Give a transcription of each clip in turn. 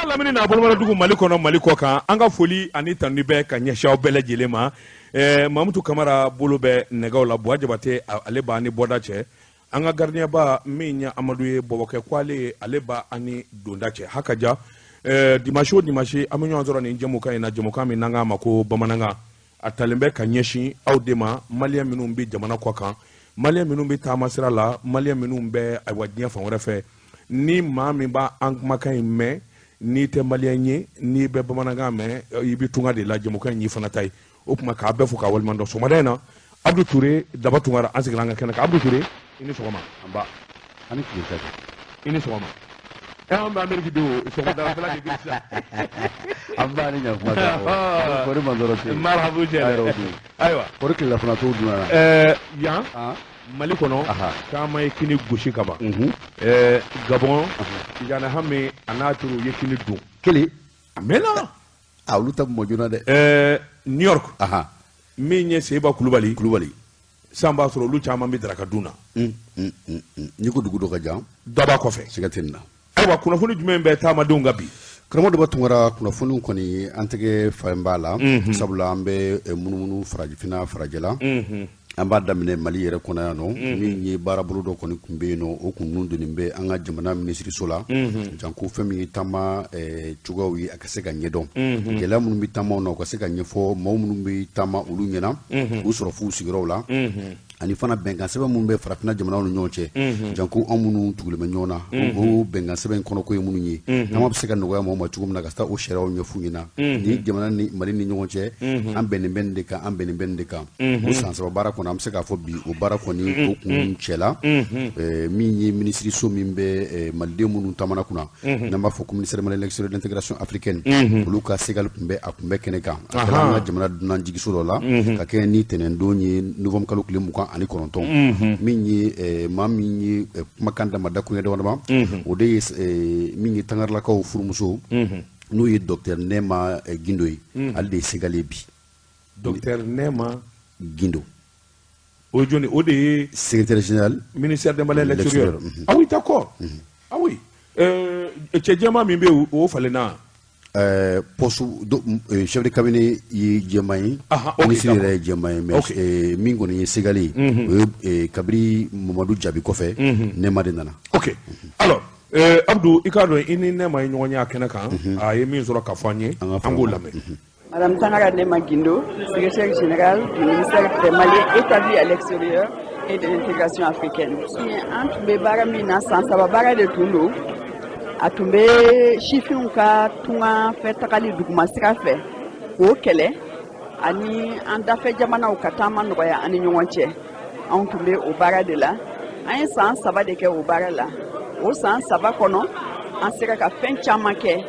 N'a lamini n'a bolomadadugu, Mali kɔnɔ, Mali kɔ kan, an ka foli ani tanuni bɛ ka ɲɛsin aw bɛɛ lajɛlen ma. Mamutu Kamara bolo bɛ nɛgɛw la, Buwa Jabate ale b'a ni bɔda cɛ. An ka gardien ba min ye Amadu ye Bɔbɔkɛ, ko ale ale b'a ani donda cɛ. Hakaja, dimanche o dimanche, an bɛ ɲɔgɔn sɔrɔ nin jɛmukan in na, jɛmukan min n'an k'a ma ko bamanankan. A talen bɛ ka ɲɛsin aw de ma, Maliyɛn minnu bɛ jamana kɔ kan, Maliyɛn minnu bɛ taama sira la, Maliyɛn minnu bɛ, ayiwa, diɲɛ fan wɛrɛ fɛ. Ni maa min b'a an kumakan in mɛn, n'i tɛ Maliyɛn ye, n'i bɛ bamanankan mɛn, i bɛ tunga de la, jɛmukan in y'i fana ta ye. O tuma, k'a bɛɛ fo k'a waleɲuman dɔn. Sɔgɔmada in na, Abudu Ture Daba Tunkara, an seginna an ka kɛnɛ kan. Abudu Ture, i ni sɔgɔma. Nba, ani tile ta. I ni sɔgɔma. An bɛ Ameriki de o, sɔgɔmada fila de bɛ sisan. An ba ni ɲakuma ta kɔri ma dɔrɔn ten. Marhabu jɛ, ayiwa. Kɔri tilelafana t'o dun na. Yan Mali kɔnɔ, caman ye kini gosi ka ban. Gabɔn, Tijani Hami a n'a turu u ye kini dun. Kelen. A mɛnna. A olu ta mɔ joona dɛ. New York, min ye Seba Kulubali. Kulubali. San b'a sɔrɔ olu caman bɛ daraka dun na. N'i ko dugu dɔ ka jan. Dɔ b'a kɔfɛ. Siga tɛ nin na. Ayiwa, kunnafoni jumɛn bɛ taamadenw kan bi? Karamɔgɔ Daba Tunkara, kunnafoniw kɔni, an tɛgɛ fan b'a la, sabula an bɛ munumunu farafinna, farajɛla. An b'a daminɛ Mali yɛrɛ kɔnɔ yan nɔ. Min ye baarabolo dɔ kɔni tun bɛ yen nɔ, o kun nun donnen bɛ an ka jamana minisiriso la, janko fɛn min ye taama cogoyaw ye, a ka se ka ɲɛdɔn, gɛlɛya minnu bɛ taamaw na, u ka se ka ɲɛfɔ maaw minnu bɛ taama olu ɲɛna, k'u sɔrɔ f'u sigiyɔrɔw la, ani fana bɛnkan sɛbɛn minnu bɛ farafinna jamanaw ni ɲɔgɔn cɛ, janko anw minnu tugulen bɛ ɲɔgɔn na, o bɛnkan sɛbɛn in kɔnɔko ye minnu ye, taama bɛ se ka nɔgɔya maaw ma cogo min na, ka taa o sariyaw ɲɛf'u ɲɛna. Ni jamana ni Mali ni ɲɔgɔn cɛ, an bɛnnen bɛ nin de kan, an bɛnnen bɛ nin de kan. O san 3 baara kɔnɔ, an bɛ se k'a fɔ bi o baara kɔni o kun cɛla. Min ye minisiriso min bɛ maliden minnu taamana kunna, n'an b'a fɔ ko ministère malien de l'extérieur, d'intégration africaine, olu ka segali tun bɛ a kun bɛ kɛnɛ kan. A kɛra an ka jamana dunan jigiso dɔ la, ka kɛ ni tɛnɛndon ye, novembre kalo tile 29. Min ye maa min ye kumakan dama dakuɲɛ dama dama, o de ye min ye Tangaralakaw furumuso, n'o ye docteur Nɛma Gindo ye. Ale de ye segali ye bi. Docteur Nɛma Gindo. O ye jɔnni? O de ye secrétaire général ministère des Maliens de l'extérieur. Ah oui, d'accord. Ah oui, cɛ jɛman min bɛ yen, o falenna. Poste chef de cabinet ye jɛman ye, ministre yɛrɛ ye jɛman ye, mais min kɔni ye segali ye, o ye kabiri Mamadu Jaabi kɔfɛ, Nɛma de nana. Ok, alors Abdou, i k'a dɔn i ni Nɛma ye ɲɔgɔn ye a kɛnɛ kan, a ye min sɔrɔ ka fɔ an ye, an k'o lamɛn. Madame Tangara Nema Guindo, secrétaire générale du ministère des Maliens établis à l'extérieur et de l'intégration africaine. An tun bɛ baara min na, san 3 baara de tun don. A tun bɛ sifinw ka tunga fɛ tagali duguma sira fɛ k'o kɛlɛ, ani an dafɛ jamanaw ka taama nɔgɔya an ni ɲɔgɔn cɛ. Anw tun bɛ o baara de la. An ye san 3 de kɛ o baara la. O san 3 kɔnɔ, an sera ka fɛn caman kɛ.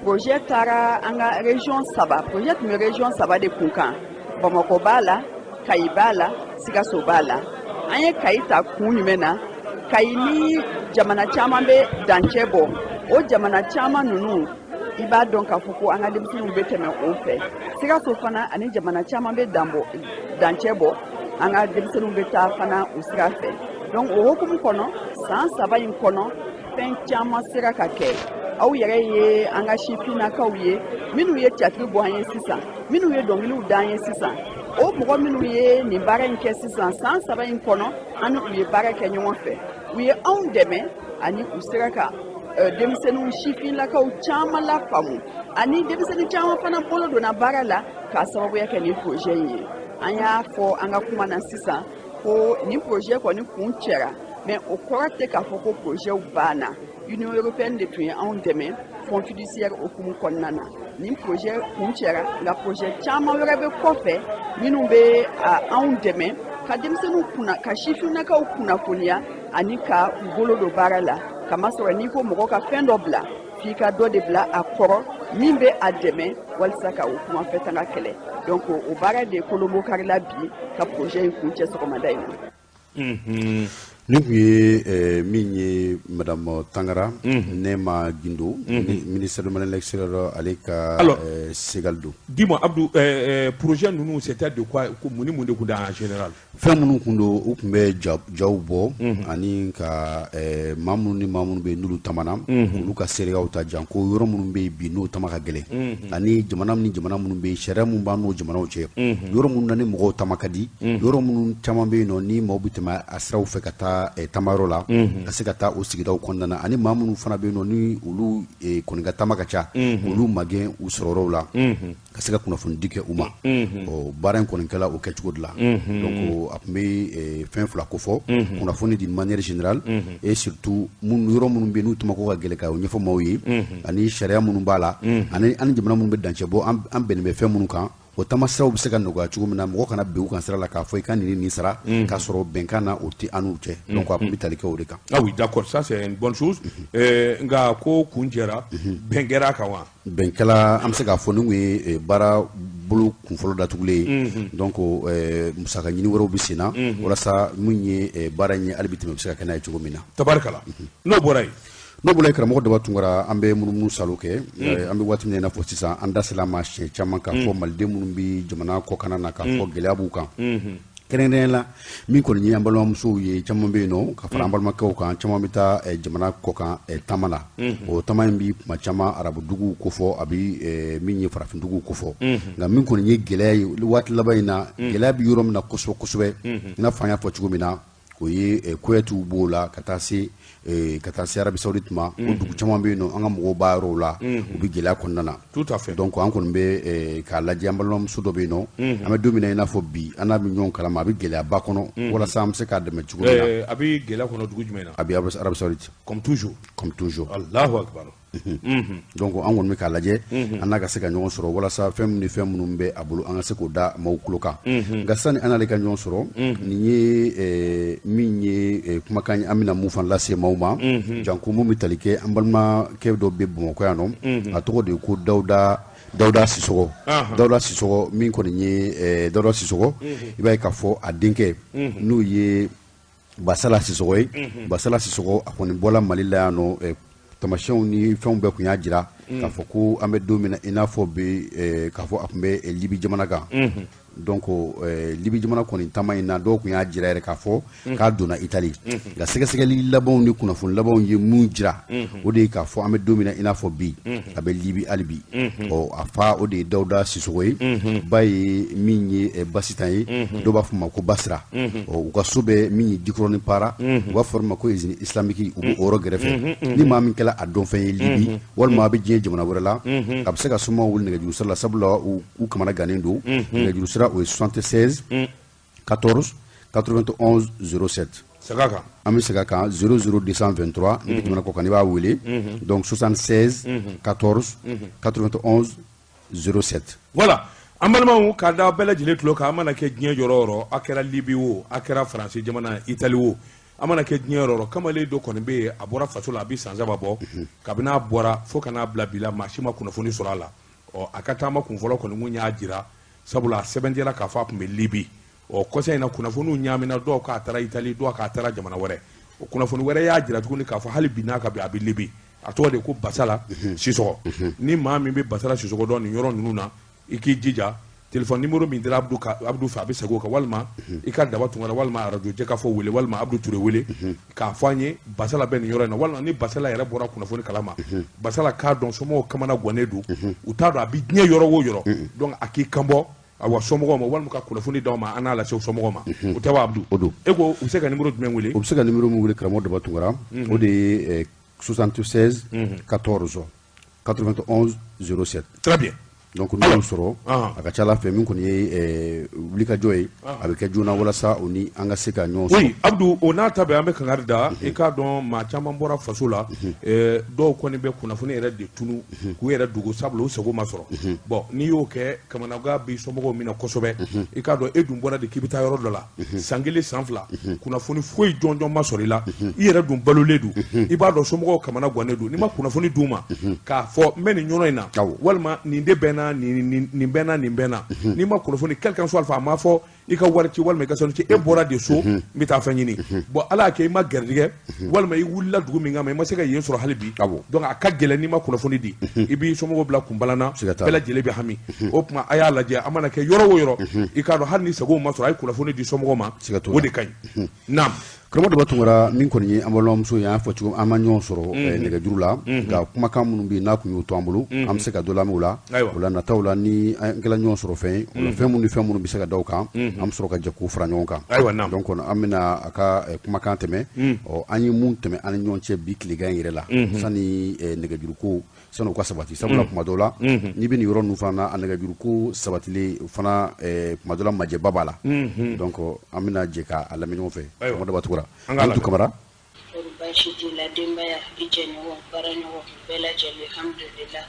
Projet taara an ka région saba, projet tun bɛ région saba de kun kan: Bamakɔ b'a la, Kayi b'a la, Sikaso b'a la. An ye Kayi ta kun jumɛn na? Kayi ni jamana caman bɛ dancɛ bɔ. O jamana caman ninnu, i b'a dɔn k'a fɔ ko an ka denmisɛnninw bɛ tɛmɛ o fɛ. Sikaso fana, ani jamana caman bɛ danbɔ dancɛ bɔ, an ka denmisɛnninw bɛ taa fana o sira fɛ. Donc o hukumu kɔnɔ, san 3 in kɔnɔ, fɛn caman sera ka kɛ. Aw yɛrɛ ye an ka sifinnakaw ye minnu ye théâtre bɔ an ye sisan, minnu ye dɔnkiliw da an ye sisan, o mɔgɔ minnu ye nin baara in kɛ sisan, san 3 in kɔnɔ, an ni u ye baara kɛ ɲɔgɔn fɛ. U ye anw dɛmɛ, ani u sera ka denmisɛnninw sifinnakaw caman lafaamu, ani denmisɛnnin caman fana bolo donna baara la k'a sababuya kɛ nin projet in ye. An y'a fɔ an ka kuma na sisan ko nin projet kɔni kun cɛra, mais o kɔrɔ tɛ k'a fɔ ko projet banna. Union européenne de tun ye anw dɛmɛ fonds fiduciaire hukumu kɔnɔna na. Nin projet kun cɛra, nka projet caman wɛrɛ bɛ kɔfɛ minnu bɛ anw dɛmɛ ka denmisɛnninw kunna, ka sifinnakaw kunnafoniya ani ka u bolo don baara la. Kamasɔrɔ n'i ko mɔgɔ ka fɛn dɔ bila, f'i ka dɔ de bila a kɔrɔ min bɛ a dɛmɛ walisa ka o kumafɛ tanga kɛlɛ. Donc o baara de kolonbo karila bi ka projet in kun cɛ sɔgɔmada in na. Nin tun ye min ye madame Tangara Nɛma Gindo, ministère de Mali l'extérieur, ale ka segal don. Dis-moi Abdou, projet ninnu, c'était de quoi? Mun ni mun de kun en général? Fɛn minnu tun don, u tun bɛ jaw bɔ ani ka maa minnu ni maa minnu bɛ yen n'olu tamana, olu ka seereyaw ta, janko yɔrɔ minnu bɛ yen bi n'o tama ka gɛlɛn, ani jamana ni jamana minnu bɛ yen, sariya minnu b'an n'o jamanaw cɛ, yɔrɔ minnu na ni mɔgɔw tama ka di, yɔrɔ minnu caman bɛ yen nɔ ni maaw bɛ tɛmɛ a siraw fɛ ka taa tamayɔrɔ la, ka se ka taa o sigidaw kɔnɔna na, ani maa minnu fana bɛ yen nɔ ni olu kɔni ka tama ka ca, olu magɛn u sɔrɔyɔrɔw la, ka se ka kunnafonidi kɛ u ma. Ɔ, baara in kɔni kɛla o kɛcogo de la. Donc a tun bɛ fɛn fila ko fɔ: kunnafoni d'une manière générale et surtout minnu, yɔrɔ minnu bɛ yen n'u tamako ka gɛlɛn, ka o ɲɛfɔ maaw ye, ani sariya minnu b'a la, ani jamana minnu bɛ dancɛ bɔ, an bɛnnen bɛ fɛn minnu kan, o taama siraw bɛ se ka nɔgɔya cogo min na, mɔgɔ kana bin u kan sira la k'a fɔ i ka nin nin sara, k'a sɔrɔ bɛnkan na o tɛ an n'u cɛ. Donc a tun bɛ tali kɛ o de kan. Ah oui, d'accord, ça c'est une bonne chose. Nka ko kun jɛra, bɛn kɛra a kan wa? Bɛn kɛla, an bɛ se k'a fɔ ni kun ye baara bolo kunfɔlɔ datugulen ye. Donc musaka ɲini wɛrɛw bɛ sen na walasa min ye baara in ye, hali bi tɛmɛ bɛ se ka kɛ n'a ye cogo min na. Tabarikala. N'o bɔra yen? N'o bɔra yen, karamɔgɔ Daba Tunkara, an bɛ munumunu salo kɛ. An bɛ waati min na i n'a fɔ sisan, an da sera a ma siɲɛ caman k'a fɔ maliden minnu bɛ jamana kɔkanna na, k'a fɔ gɛlɛya b'u kan, kɛrɛnkɛrɛnnenya la min kɔni ye an balimamusow ye, caman bɛ yen nɔ ka fara an balimakɛw kan, caman bɛ taa jamana kɔkan taama la. O taama in bi kuma caman arabuduguw kofɔ, a bɛ min ye farafinduguw kofɔ. Nka min kɔni ye gɛlɛya ye waati laban in na, gɛlɛya bɛ yɔrɔ min na kosɛbɛ kosɛbɛ, i n'a fɔ an y'a fɔ cogo min na, o ye Koweïtiw b'o la, ka taa se Arabie Saoudite ma. O dugu caman bɛ yen nɔ, an ka mɔgɔw b'a yɔrɔw la, u bɛ gɛlɛya kɔnɔna na. Tout à fait. Donc an kɔni bɛ k'a lajɛ, an balimamuso dɔ bɛ yen nɔ, an bɛ don min na i n'a fɔ bi, an n'a bɛ ɲɔgɔn kalama, a bɛ gɛlɛyaba kɔnɔ, walasa an bɛ se k'a dɛmɛ cogo min na. A bɛ gɛlɛya kɔnɔ dugu jumɛn na? A bɛ Arabie Saoudite. Comme toujours. Comme toujours. Allahu akbar. Donc an kɔni bɛ k'a lajɛ an n'a ka se ka ɲɔgɔn sɔrɔ, walasa fɛn min ni fɛn minnu bɛ a bolo, an ka se k'o da maaw tulo kan. Nka sani an n'ale ka ɲɔgɔn sɔrɔ, nin ye min ye kumakan ye, an bɛna mun fana lase maaw ma, janko mun bɛ tali kɛ an balimakɛ dɔ bɛ Bamakɔ yan nɔ, a tɔgɔ de ye ko Dawuda Sisɔgɔ. Dawuda Sisɔgɔ min kɔni ye Dawuda Sisɔgɔ, i b'a ye k'a fɔ a denkɛ n'o ye Basala Sisɔgɔ ye. Basala Sisɔgɔ, a kɔni bɔla Mali la yan nɔ, tamasiyɛnw ni fɛnw bɛɛ tun y'a jira k'a fɔ ko an bɛ don min na i n'a fɔ bi, k'a fɔ a tun bɛ Libi jamana kan. Donc Libi jamana kɔni taama in na, dɔw tun y'a jira yɛrɛ k'a fɔ k'a donna Itali. Nka sɛgɛsɛgɛli labanw ni kunnafoni labanw ye mun jira, o de ye k'a fɔ an bɛ don min na i n'a fɔ bi, a bɛ Libi hali bi. Ɔ, a fa, o de ye Dawuda Sisɔgɔ ye, ba ye min ye Basitan ye, dɔw b'a fɔ ma ko Basira. Ɔ, u ka so bɛ min ye Jikɔrɔni Para, u b'a fɔ ma ko usine islamique, u b'o yɔrɔ gɛrɛfɛ. Ni maa min kɛla a dɔnfɛn ye Libi walima a bɛ diɲɛ jamana wɛrɛ la, a bɛ se ka somaw wele nɛgɛjuru sira la, sabula u kamana gannen don. Nɛgɛjuru sira, o ye 76 14 91 07. Segin a kan. An bɛ segin a kan: 00 223, n'i bɛ jamana kɔ kan, i b'a wele donc 76 14 91 07. Voilà, an balimaw, k'a da bɛɛ lajɛlen tulo kan, an mana kɛ diɲɛ yɔrɔ o yɔrɔ, a kɛra Libi o, a kɛra Faransi jamana, Itali o, an mana kɛ diɲɛ yɔrɔ o yɔrɔ, kamalen dɔ kɔni bɛ yen, a bɔra faso la, a bɛ san 3 bɔ kabini a bɔra fo ka n'a bila bi la, maa si ma kunnafoni sɔrɔ a la. Ɔ, a ka taama kunfɔlɔ kɔni kun y'a jira, sabula a sɛbɛntiyara k'a fɔ a tun bɛ Libi. Ɔ, kɔsa in na, kunnafoniw ɲaamina, dɔw k'a taara Itali, dɔw k'a taara jamana wɛrɛ. O kunnafoni wɛrɛ y'a jira tuguni k'a fɔ hali bi n'a ka bi, a bɛ Libi. A tɔgɔ de ko Basala Sisɔgɔ. Ni maa min bɛ Basala Sisɔgɔ dɔn nin yɔrɔ ninnu na, i k'i jija, téléphone numéro min dira Abdou ka Abdou fɛ, a bɛ segin o kan, walima i ka Daba Tunkara walima arajo Jɛkafɔ wele, walima Abdou Ture wele k'a fɔ an ye Basala bɛ nin yɔrɔ in na, walima ni Basala yɛrɛ bɔra kunnafoni kalama, Basala k'a dɔn somɔgɔw kamana gannen don, u t'a dɔn a bɛ diɲɛ yɔrɔ o yɔrɔ. Donc a k'i kanbɔ awa somɔgɔw ma, walima ka kunnafoni d'aw ma, an n'a lase somɔgɔw ma. O tɛ wa, Abdou? O don. E ko u bɛ se ka numéro jumɛn wele? U bɛ se ka numéro min wele, karamɔgɔ Daba Tunkara, o de ye 76 14 91 07. Très bien. Donc n'u y'o sɔrɔ, a ka ca Ala fɛ, min kɔni ye wulikajɔ ye, a bɛ kɛ joona walasa o ni an ka se ka ɲɔgɔn sɔrɔ. Oui, Abdou, o n'a ta bɛɛ, an bɛ kangari da. I k'a dɔn maa caman bɔra faso la, dɔw kɔni bɛ kunnafoni yɛrɛ de tunu k'u yɛrɛ dogo, sabula u sago ma sɔrɔ. Bon, n'i y'o kɛ, kamanagan b'i somɔgɔw minɛ kosɛbɛ. I k'a dɔn e dun bɔra de k'i bɛ taa yɔrɔ dɔ la, san 1, san 2, kunnafoni foyi jɔnjɔn ma sɔrɔ i la, i yɛrɛ dun balolen don, i b'a dɔn somɔgɔw kamana gannen don. N'i ma kunnafoni d'u ma k'a fɔ n bɛ nin yɔrɔ in na, walima nin de bɛ n na. na, nin bɛ na, nin bɛ na. N'i ma kunnafoni, quel qu'en soit, a ma fɔ i ka wari ci walima i ka sanu ci, e bɔra de so, n bɛ taa fɛn ɲini. Bon, Ala y'a kɛ i ma garijɛgɛ, walima i wulila dugu min kama, i ma se ka yen sɔrɔ hali bi. Donc a ka gɛlɛn n'i ma kunnafoni di, i b'i somɔgɔw bila kunbalan na, bɛɛ lajɛlen bɛ hami. O tuma a y'a lajɛ, a mana kɛ yɔrɔ o yɔrɔ, i k'a dɔn hali ni sago ma sɔrɔ, a ye kunnafoni di somɔgɔw ma, o de ka ɲi. Naam. Karamɔgɔ Daba Tunkara, min kɔni ye an balimamuso ye, an y'a fɔ cogo, an ma ɲɔgɔn sɔrɔ nɛgɛjuru la, nka kumakan minnu bɛ yen n'a kun y'o to an bolo, an bɛ se ka dɔ lamɛn o la. O la nataw la, ni an kɛla ɲɔgɔn sɔrɔ fɛn ye o la, fɛn minnu ni fɛn minnu bɛ se ka da o kan, an bɛ sɔrɔ ka jɛ k'o fara ɲɔgɔn kan. Donc an bɛna a ka kumakan tɛmɛ. Ɔ, an ye mun tɛmɛ an ni ɲɔgɔn cɛ bi tilegan in yɛrɛ la, sani nɛgɛjuruko sani o ka sabati, sabula kuma dɔw la n'i bɛ nin yɔrɔ ninnu fana na, a nɛgɛjuruko sabatilen fana, kuma dɔ la majɛba b'a la. Donc an bɛna jɛ k'a lamɛn ɲɔgɔn fɛ. Karamɔgɔ Daba Tunkara, Bintu Kamara. Baasi t'i la, denbaya, i jɛɲɔgɔn, baaraɲɔgɔn bɛɛ lajɛlen, alhamdulillah.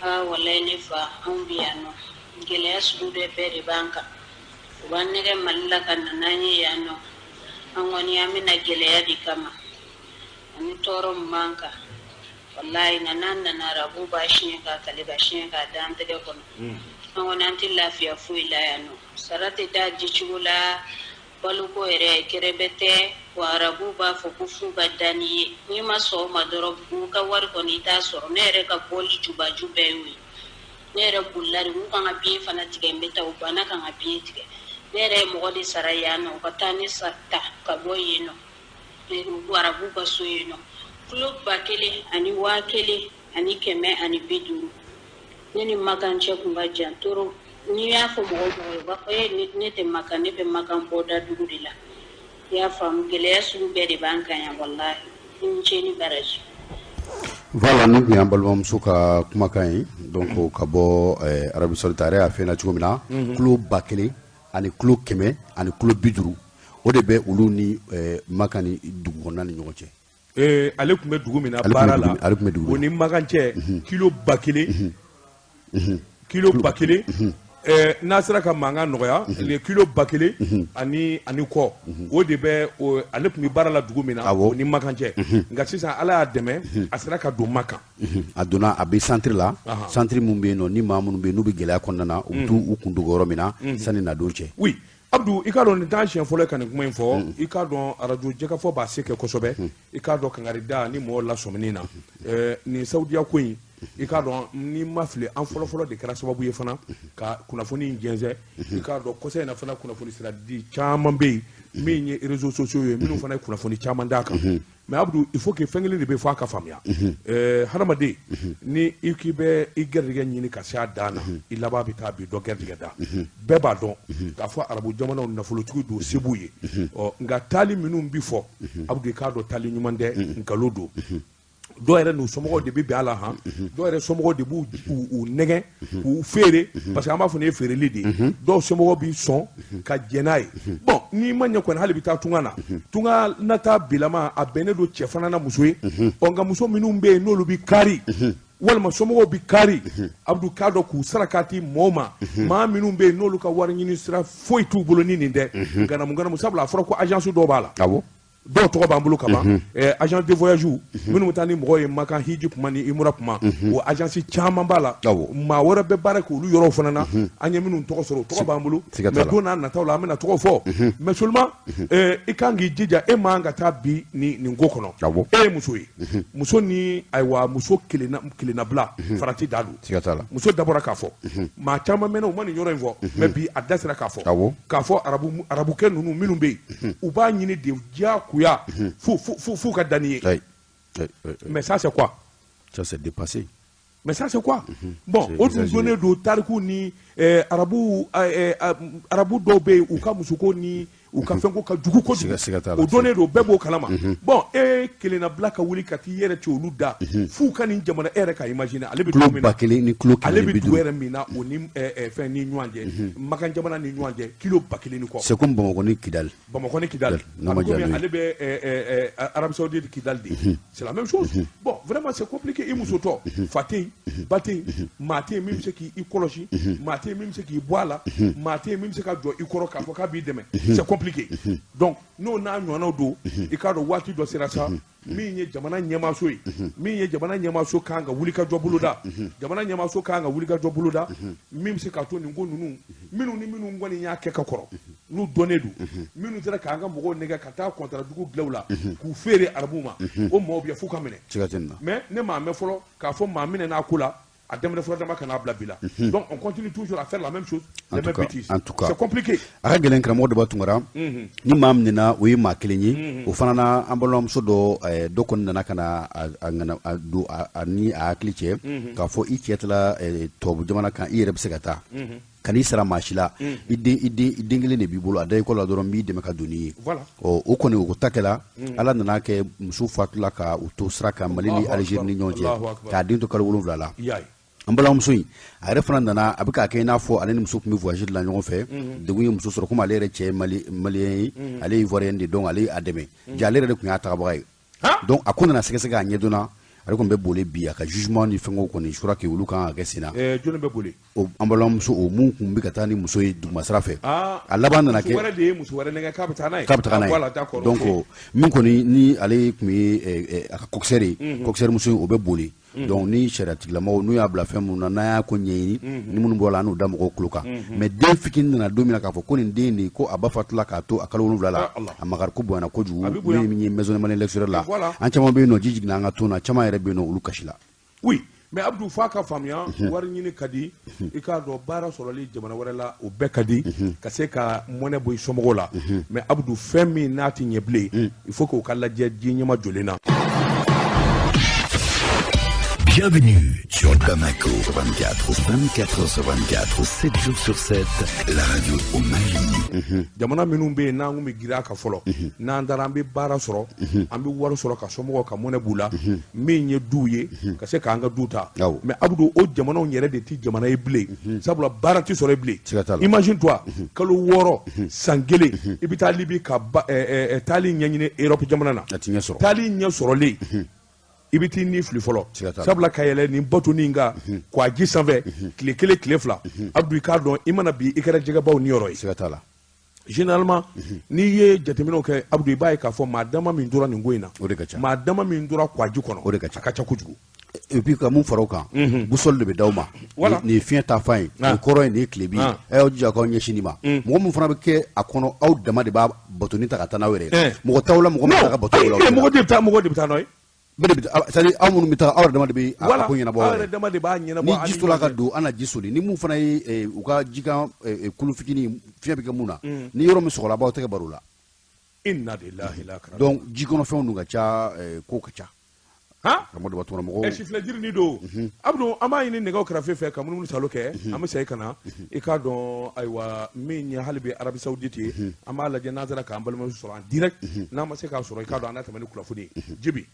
Aa walayi, ne fa, anw bɛ yan nɔ, gɛlɛya sugu bɛɛ de b'an kan. U b'an nɛgɛ Mali la ka na n'an ye yan nɔ. An kɔni, an bɛna gɛlɛya de kama ani tɔɔrɔ min b'an kan, walayi. Nka n'an nana, arabu b'a siɲɛ k'a kale ka siɲɛ k'a da an tɛgɛ kɔnɔ. An kɔni, an tɛ lafiya foyi la yan nɔ. Sara tɛ da dicogo la, baloko yɛrɛ kɛrɛbɛ tɛ wa. Arabu b'a fɔ ko f'u ka da n'i ye, n'i ma sɔn o ma dɔrɔn, u ka wari kɔni, i t'a sɔrɔ. Ne yɛrɛ ka bɔli jubaju bɛɛ y'o ye. Ne yɛrɛ bolila de, n kan ka billet fana tigɛ, n bɛ taa, u banna ka n ka billet tigɛ. Ne yɛrɛ ye mɔgɔ de sara yan nɔ, u ka taa ne ta ka bɔ yen nɔ, arabu ka so yen nɔ, kilo 1000 ani 1500. Ne ni Makan cɛ kun ka jan toro. N'i y'a fɔ mɔgɔ mɔgɔ ye, u b'a fɔ e ne tɛ Makan, ne bɛ Makan bɔda dugu de la. I y'a faamu, gɛlɛya sugu bɛɛ de b'an kan yan, walahi. I ni ce ni baraji. Voilà, nin tun y'an balimamuso ka kumakan ye. Donc ka bɔ Arabie Saoudite, a yɛrɛ y'a fɛn na cogo min na, kilo 1000 ani kilo 100 ani kilo 50, o de bɛ olu ni Makan ni dugu kɔnɔna ni ɲɔgɔn cɛ. Ale tun bɛ dugu min na baara la, ale tun bɛ dugu o ni Makan cɛ, kilo 1000, kilo 1000. N'a sera ka mankan nɔgɔya, kilo 1000 ani kɔ, o de bɛ ale tun bɛ baara la dugu min na, o ni Makan cɛ. Nka sisan, Ala y'a dɛmɛ, a sera ka don Makan. A donna, a bɛ centre la, centre min bɛ yen nɔ, ni maa minnu bɛ yen n'u bɛ gɛlɛya kɔnɔna na, u bɛ t'u u kun dogo yɔrɔ min na sani nadon cɛ. Oui, Abdou, i k'a dɔn nin t'an siɲɛ fɔlɔ ye ka nin kuma in fɔ. I k'a dɔn arajo jɛkafɔ b'a se kɛ kosɛbɛ. I k'a dɔn kangarida ni mɔgɔw lasɔmini na, nin Saudiya ko in, i k'a dɔn n'i ma fili, an fɔlɔfɔlɔ de kɛra sababu ye fana ka kunnafoni in jɛnsɛn. I k'a dɔn kɔsa in na fana, kunnafoni sira di caman bɛ yen min ye réseaux sociaux ye, minnu fana ye kunnafoni caman d'a kan. Mais Abdou, il faut que fɛn kelen de bɛ fɔ a ka faamuya. Hadamaden, ni i k'i bɛ i garijɛgɛ ɲini ka se a dan na, i laban bɛ taa bi dɔ garijɛgɛ da. Bɛɛ b'a dɔn k'a fɔ arabu jamanaw nafolotigi don, se b'u ye. Ɔ nka taali minnu bi fɔ, Abdou, i k'a dɔn taali ɲuman tɛ, nkalon don. Dɔw yɛrɛ n'u somɔgɔw de bɛ bɛn a la han, dɔw yɛrɛ somɔgɔw de b'u u nɛgɛn k'u feere, parce que an b'a fɔ nin ye feereli de ye. Dɔw somɔgɔw b'i sɔn ka jɛn n'a ye. Bon, n'i ma ɲɛ kɔni, hali bi taa tunga na, tunga nata bilama, a bɛnnen don cɛ fana na muso ye. Ɔ nka muso minnu bɛ yen n'olu bɛ kari walima somɔgɔw bɛ kari, Abudu, k'a dɔn k'u sarakati mɔɔw ma, maa minnu bɛ yen n'olu ka wari ɲini sira foyi t'u bolo ni nin tɛ ganamu ganamu, sabula a fɔra ko agence dɔw b'a la. Dɔw tɔgɔ b'an bolo kaban, agence de voyage minnu bɛ taa ni mɔgɔw ye Makan hiji kuma ni imura kuma, o agence caman b'a la. Maa wɛrɛ bɛ baara kɛ olu yɔrɔw fana na, an ye minnu tɔgɔ sɔrɔ, o tɔgɔ b'an bolo. Mais don n'a nataw la, an bɛna tɔgɔ fɔ. Mais seulement, i kan k'i jija, e man ka taa bi nin ko kɔnɔ. E ye muso ye, muso ni ayiwa muso kelennabila farati da don. Muso dabɔra k'a fɔ, maa caman mɛnna u ma nin yɔrɔ in fɔ, mais bi a da sera k'a fɔ, k'a fɔ arabu arabukɛ ninnu minnu bɛ yen, u b'a ɲini de diyagoya f'u ka dan n'i ye. Mais ça, c'est quoi? Ça, c'est dépassé. Mais ça, c'est quoi? Bon, o tun donnen don tariku ni arabu arabu dɔw bɛ yen, u ka musoko ni u ka fɛnko ka jugu kojugu, o donnen don, bɛɛ b'o kalama. Bon, e kelennabila ka wuli ka t'i yɛrɛ ci olu da f'u ka nin jamana, e yɛrɛ ka imaginer ale bɛ dugu min na, 1000 ni kilo ale bɛ dugu yɛrɛ min na, o ni fɛn ni ɲɔgɔn cɛ, Makan jamana ni ɲɔgɔn cɛ, kilo 1000 ni kɔ. C'est comme Bamakɔ ni Kidali. Bamakɔ ni Kidali, ale bɛ Arabie Saoudite Kidali de, c'est la même chose. Bon, vraiment, c'est compliqué. I musotɔ, fa tɛ yen, ba tɛ yen, maa tɛ yen min bɛ se k'i kɔlɔsi, maa tɛ yen min bɛ se k'i bɔ a la, maa tɛ yen min bɛ se ka jɔ i kɔrɔ k'a fɔ k'a b'i dɛmɛ. C'est compliqué. compliqué. Donc n'o n'a ɲɔgɔnnaw don, i k'a dɔn waati dɔ sera sa, min ye jamana ɲɛmaaso ye, min ye jamana ɲɛmaaso kan ka wuli ka jɔ boloda, jamana ɲɛmaaso kan ka wuli ka jɔ boloda min bɛ se k'a to nin ko ninnu, minnu ni minnu kɔni y'a kɛ ka kɔrɔ, n'u dɔnnen don, minnu sera k'an ka mɔgɔw nɛgɛ ka taa kɔntara jugu bila u la k'u feere arabuw ma, o mɔgɔw bɛ yan f'u ka minɛ. Mais ne m'a mɛn fɔlɔ k'a fɔ maa minɛ n'a ko la. A daminɛ fɔlɔ dama kana bila bi la. Donc on continue toujours à faire la même chose, les mêmes bêtises. En tout cas, c'est compliqué. A ka gɛlɛn, karamɔgɔ Daba Tunkara. Ni maa minɛna, o ye maa kelen ye. O fana na, an balimamuso dɔ kɔni nana ka na a don a ni a hakili cɛ k'a fɔ i cɛ taara tubabu jamana kan, i yɛrɛ bɛ se ka taa. Kan'i sara maa si la, i den i den i den kelen de b'i bolo, a da i kɔ la dɔrɔn, n b'i dɛmɛ ka don n'i ye. Ɔ, o kɔni o ta kɛla, Ala nana kɛ muso fatula ka u to sira kan Mali ni Algérie ni ɲɔgɔn cɛ, k'a den to kalo 7 la. An balimamuso in, a yɛrɛ fana nana, a bɛ k'a kɛ i n'a fɔ ale ni muso tun bɛ voyage la ɲɔgɔn fɛ. Degun ye muso sɔrɔ, komi ale yɛrɛ cɛ ye malien ye, ale ye ivoirien de, donc ale ye a dɛmɛ, ja ale yɛrɛ de tun y'a tagabaga ye. Donc a ko nana sɛgɛsɛgɛ, a ɲɛdɔnna, ale kɔni bɛ boli bi, a ka jugement ni fɛngɛw kɔni, je crois que olu kan ka kɛ sen na. Jɔnni bɛ boli? O an balimamuso, o mun kun bɛ ka taa ni muso ye duguma sira fɛ. A laban nana kɛ muso wɛrɛ de ye muso wɛrɛ nɛgɛ k'a bɛ taa n'a ye. K'a bɛ taga n'a ye. Voilà, d'accord. Donc min kɔni ni ale tun ye a ka coxeur ye, coxeur muso in, o bɛ boli. Donc ni sariya tigilamɔgɔw n'u y'a bila fɛn minnu na, n'an y'a ko ɲɛɲini, ni minnu bɔra la, an n'u da mɔgɔw tulo kan. Mais den fitinin nana don min na k'a fɔ ko nin den de ko a ba fatula k'a to a kalo 7 la, a makari ko bonyana kojugu. Min ye maison malien l'extérieur la, an caman bɛ yen nɔ, ji jiginna an ka ton na, caman yɛrɛ bɛ yen nɔ, olu kasi la. Oui, mais Abdou, f'a ka faamuya, wari ɲini ka di, i k'a dɔn baara sɔrɔli jamana wɛrɛ la, o bɛɛ ka di, ka se ka mɔnɛ bɔ i somɔgɔw la. Mais Abdou, fɛn min n'a tɛ ɲɛ bilen, il faut k'o ka lajɛ diɲɛ ɲɛma jɔlen na. Bienvenue sur Bamako 24, 24 sur 24, 7 jours sur 7, la radio au Mali. Jamana minnu bɛ yen n'an kun bɛ girin a kan fɔlɔ, n'an taara an bɛ baara sɔrɔ, an bɛ wari sɔrɔ ka somɔgɔw ka mɔnɛ b'u la, min ye duw ye, ka se k'an ka du ta. Mais Abdou, o jamanaw yɛrɛ de tɛ jamana ye bilen, sabula baara tɛ sɔrɔ yen bilen. Imagine toi, kalo 6, san kelen, i bɛ taa Libi ka taali ɲɛɲini Europe jamana na, taali ɲɛ sɔrɔlen, i bɛ t'i ni fili fɔlɔ, sabula ka yɛlɛ nin bateau nin kan k'a ji sanfɛ tile 1, tile 2, Abdou, i k'a dɔn i mana bi, i kɛra jɛgɛbaw niyɔrɔ ye. Généralement, n'i ye jateminɛw kɛ, Abdou, i b'a ye k'a fɔ maa dama min tora nin ko in na, o de ka ca. Maa dama min tora kwaji kɔnɔ, o de ka ca. A ka ca kojugu. Et puis ka mun fara o kan, boussole de bɛ d'aw ma. Nin ye fiɲɛ ta fan ye, nin kɔrɔ ye, nin ye tilebi ye, a y'aw jija k'aw ɲɛsin nin ma. Mɔgɔ min fana bɛ kɛ a kɔnɔ, aw dama de b'a bateau ta ka taa n'aw yɛrɛ ye, mɔgɔ t'aw la, mɔgɔ min ta ka bateau la. Mɔgɔ de bɛ taa, mɔgɔ de bɛ taa n'aw ye. Bɛɛ de bɛ taa, c'est à dire aw minnu bɛ taa, aw yɛrɛ dama de bɛ a ko ɲɛnabɔ. Aw yɛrɛ dama de b'a ɲɛnabɔ. Ni ji tola ka don, an na ji soli. Ni mun fana ye u ka jikan kulu fitinin, fiɲɛ bɛ kɛ mun na, ni yɔrɔ min sɔgɔla, a b'aw tɛgɛ baro la. Inna lillahi la. Donc ji kɔnɔfɛnw dun ka ca, ko ka ca. Karamɔgɔ Daba Tunkara, mɔgɔw. Sifilɛ jirini don, Abdou, an b'a ɲini nɛgɛw kɛrɛfɛ fɛ ka munumunu salo kɛ, an bɛ segin ka na, i k'a dɔn, ayiwa, min ye hali bi Arabie Saoudite ye, an b'a lajɛ n'an sera k'an balimamuso sɔrɔ en direct. N'an ma se k'a sɔrɔ, i k'a dɔn an n'a tɛmɛ ni kunnafoni ye. Jibi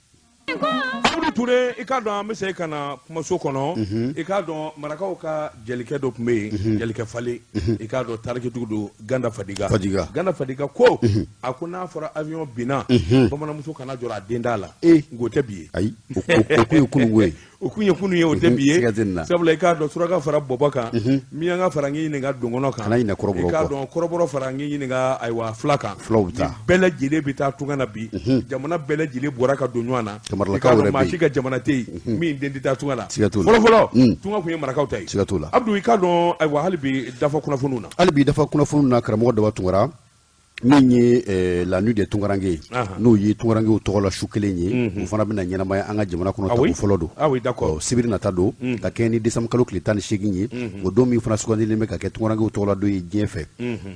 Abudu Ture, i k'a dɔn an bɛ segin ka na kumaso kɔnɔ. I k'a dɔn marakaw ka jelikɛ dɔ tun bɛ yen, jelikɛ Fale, i k'a dɔn tarikitigiw don, Ganda Fadiga. Fadiga. Ganda Fadiga ko a ko n'a fɔra avion binna, bamananmuso kana jɔrɔ a den da la, nka o tɛ bi ye. Ayi, o kun ye kununko ye. O kun ye kunun ye, o tɛ bi ye, sabula i k'a dɔn suraka fara bɔbɔ kan, miyanka fara n ɲininka dɔngɔnɔ kan, kana ɲinɛ kɔrɔbɔrɔ. I k'a dɔn kɔrɔbɔrɔ fara n ɲininka, ayiwa, fila kan. Fulaw bɛ taa. Bɛɛ lajɛlen bɛ taa tunga na bi. Jamana bɛɛ lajɛlen bɔra ka don ɲɔgɔn na. Kamaralakaw yɛrɛ bɛ yen. Maa si ka jamana tɛ yen min den tɛ taa tunga la. Siga t'o la. Fɔlɔ fɔlɔ, tunga kun ye marakaw ta ye. Siga t'o la. Abdou, i k'a dɔn, ayiwa, hali bi dafa kunnafoniw na. Hali bi dafa kunnafoniw na, karamɔgɔ Daba Tunkara, min ye la nuit des Tunkaranke ye, n'o ye Tunkarankew tɔgɔ la su kelen ye, o fana bɛna ɲɛnamaya an ka jamana kɔnɔ tako fɔlɔ don. Ah oui, d'accord. Sibiri nata don, ka kɛɲɛ ni décembre kalo tile 18 ye, o don min fana sugandilen bɛ ka kɛ Tunkarankew tɔgɔ la don ye diɲɛ fɛ.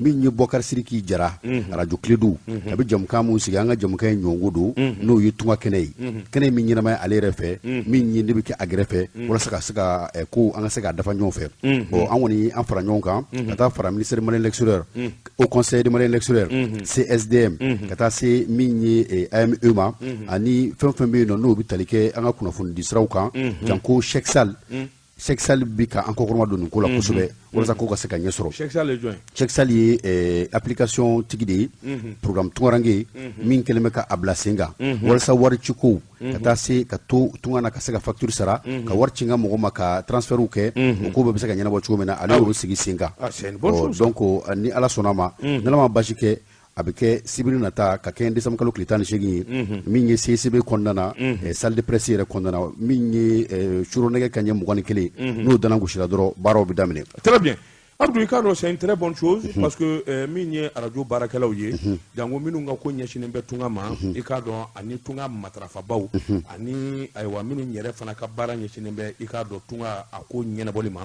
Min ye Bɔkari Sidiki Jara, arajo Kiledu, a bɛ jamukan mun sigi, an ka jamukan ye ɲɔngo don, n'o ye tunga kɛnɛ ye, kɛnɛ min ɲɛnamaya ale yɛrɛ fɛ, min ye ne bɛ kɛ a gɛrɛfɛ walasa ka se ka ko an ka se k'a dafa ɲɔgɔn fɛ. Bon, an kɔni an fara ɲɔgɔn kan ka taa fara ministère malien l'extérieur, au conseil de malien l'extérieur, CSDM, ka taa se min ye AME ma, ani fɛn fɛn bɛ yen nɔ n'o bɛ tali kɛ an ka kunnafoni di siraw kan, janko Cheikh Sall. Cheikh Sall bi ka an kɔkɔrɔma don nin ko la kosɛbɛ walasa ko ka se ka ɲɛ sɔrɔ. Cheikh Sall ye jɔn ye? Cheikh Sall ye application tigi de ye, programme Tunkaranke min kɛlen bɛ ka a bila sen kan walasa wari cikow ka taa se ka to tunga na, ka se ka facture sara, ka wari ci n ka mɔgɔ ma, ka transfert kɛ, o ko bɛɛ bɛ se ka ɲɛnabɔ cogo min na, ale y'o sigi sen kan. Donc ni Ala sɔnna a ma, ni Ala ma basi kɛ, A bɛ kɛ sibiri nata ka kɛ décembre kalo tile 18 ye, min ye CICB kɔnɔna na, salle de presse yɛrɛ kɔnɔna na, min ye suro nɛgɛ kanɲɛ 21, n'o dana gosira dɔrɔn, baaraw bɛ daminɛ. Très bien. Abdou, i k'a dɔn, c'est une très bonne chose, parce que min ye arajo baarakɛlaw ye, jango minnu ka ko ɲɛsinnen bɛ tunga ma, i k'a dɔn, ani tunga matarafabaw, ani ayiwa minnu yɛrɛ fana ka baara ɲɛsinnen bɛ, i k'a dɔn, tunga a ko ɲɛnabɔli ma,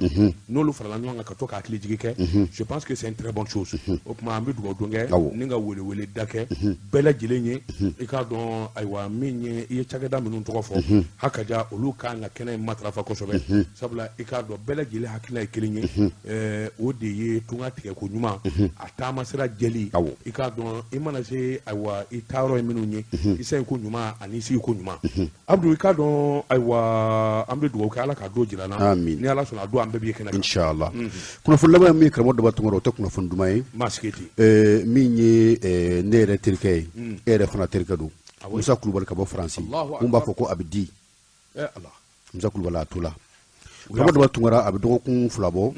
n'olu farala ɲɔgɔn kan ka to ka hakili jigi kɛ, je pense que c'est une très bonne chose. O tuma an bɛ dugawu don kɛ ni ka welewele da kɛ bɛɛ lajɛlen ye. I k'a dɔn, ayiwa, min ye i ye cakɛda minnu tɔgɔ fɔ, hakaja olu kan ka kɛnɛ in matarafa kosɛbɛ, sabula i k'a dɔn, bɛɛ lajɛlen hakilina ye kelen ye, o de ye tunga tigɛko ɲuman, a taama sira jɛli. I k'a dɔn, i mana se, ayiwa, i taayɔrɔ ye minnu ye, i se ko ɲuman ani i sigi ko ɲuman. Abdou, i k'a dɔn, ayiwa, an bɛ dugawu kɛ, Ala k'a don jira n na. Amin. Ni Ala sɔnna, a don an bɛɛ b'i kɛnɛ kan. Inshallah. Kunnafoni laban ye min ye, karamɔgɔ Daba Tunkara, o tɛ kunnafoni duman ye. Maa sigi ten. Min ye ne yɛrɛ terikɛ ye, e yɛrɛ fana terikɛ don, Musa Kulubali ka bɔ Faransi. Allahu. Mun b'a fɔ ko a bɛ di Ala. Musa Kulubali, a to la, karamɔgɔ Daba Tunkara, a bɛ dɔgɔkun 2 bɔ,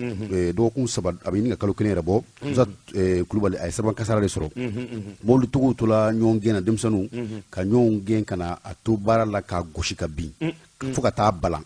dɔgɔkun 3, a bɛ ɲini ka kalo kelen yɛrɛ bɔ. Musa Kulubali, a ye siraban kasara de sɔrɔ. Mobilitigiw tola ɲɔgɔn gɛn na, denmisɛnninw ka ɲɔgɔn gɛn ka na a to baara la k'a gosi ka bin fo ka taa balan.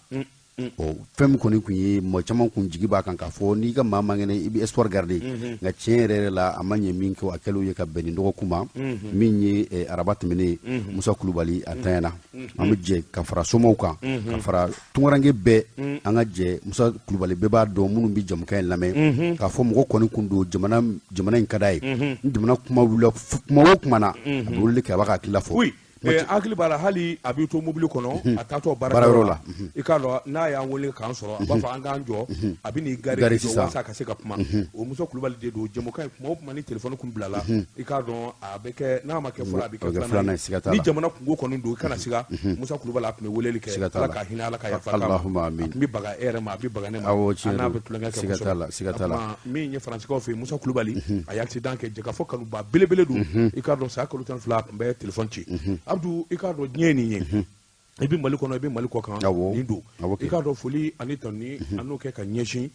Ɔ, fɛn min kɔni tun ye, mɔgɔ caman kun jigi b'a kan k'a fɔ n'i ka maa man kɛnɛ, i bɛ espoir garder. Nka tiɲɛ yɛrɛ yɛrɛ la, a ma ɲɛ min kɛ, a kɛlen ye ka bɛn nin dɔgɔkun ma, min ye araba tɛmɛnen, Musa Kulubali a tanyana. An bɛ jɛ ka fara somaw kan, ka fara tunkaranke bɛɛ, an ka jɛ Musa Kulubali. Bɛɛ b'a dɔn, minnu bɛ jamukan in lamɛn, k'a fɔ mɔgɔ kɔni kun don, jamana, jamana in ka d'a ye. Ni jamana kuma wulila, kuma o kuma na, a bɛ weleli kɛ, a b'a ka hakilila fɔ. Oui. Hakili b'a la, hali a b'i to mobili kɔnɔ, a taatɔ baarayɔrɔ baarayɔrɔ la, la. I k'a dɔn, n'a y'an wele k'an sɔrɔ, a b'a fɔ an k'an jɔ, a bɛ n'i gari gari jɔ sisan. Walasa a ka se ka kuma. O Musa Kulubali de don. Jamukan in, kuma o kuma ni téléphone kun bilala, i k'a dɔn, a bɛ kɛ, n'a ma kɛ fɔlɔ, a bɛ A bɛ kɛ kɛ filanan filanan ye. ye, siga t'a Ni la. jamana kungo kɔni don, i kana siga, Musa Kulubali, a tun bɛ weleli kɛ. Siga t'a Ala la. ka hinɛ, Ala ka yafa k'a ma. Allahumma amin. A tun bɛ baga e yɛrɛ ma, a bɛ baga ne ma. Awɔ, tiɲɛ An n'a don. bɛ tulonkɛ kɛ Siga t'a la, kosɛbɛ. siga t'a la. O tuma, min ye Faransikaw fɛ yen, Musa Kulubali, a ye accident kɛ. Jɛkafɔ kanuba belebele don. I k'a dɔn, saya kalo 12, a tun bɛ téléphone ci. Abdou, i k'a dɔn, diɲɛ ye nin ye, i bɛ Mali kɔnɔ, i bɛ Mali kɔ kan, nin don. Awɔ kɛ. I k'a dɔn, foli ani tanuni, an n'o kɛ ka ɲɛsin,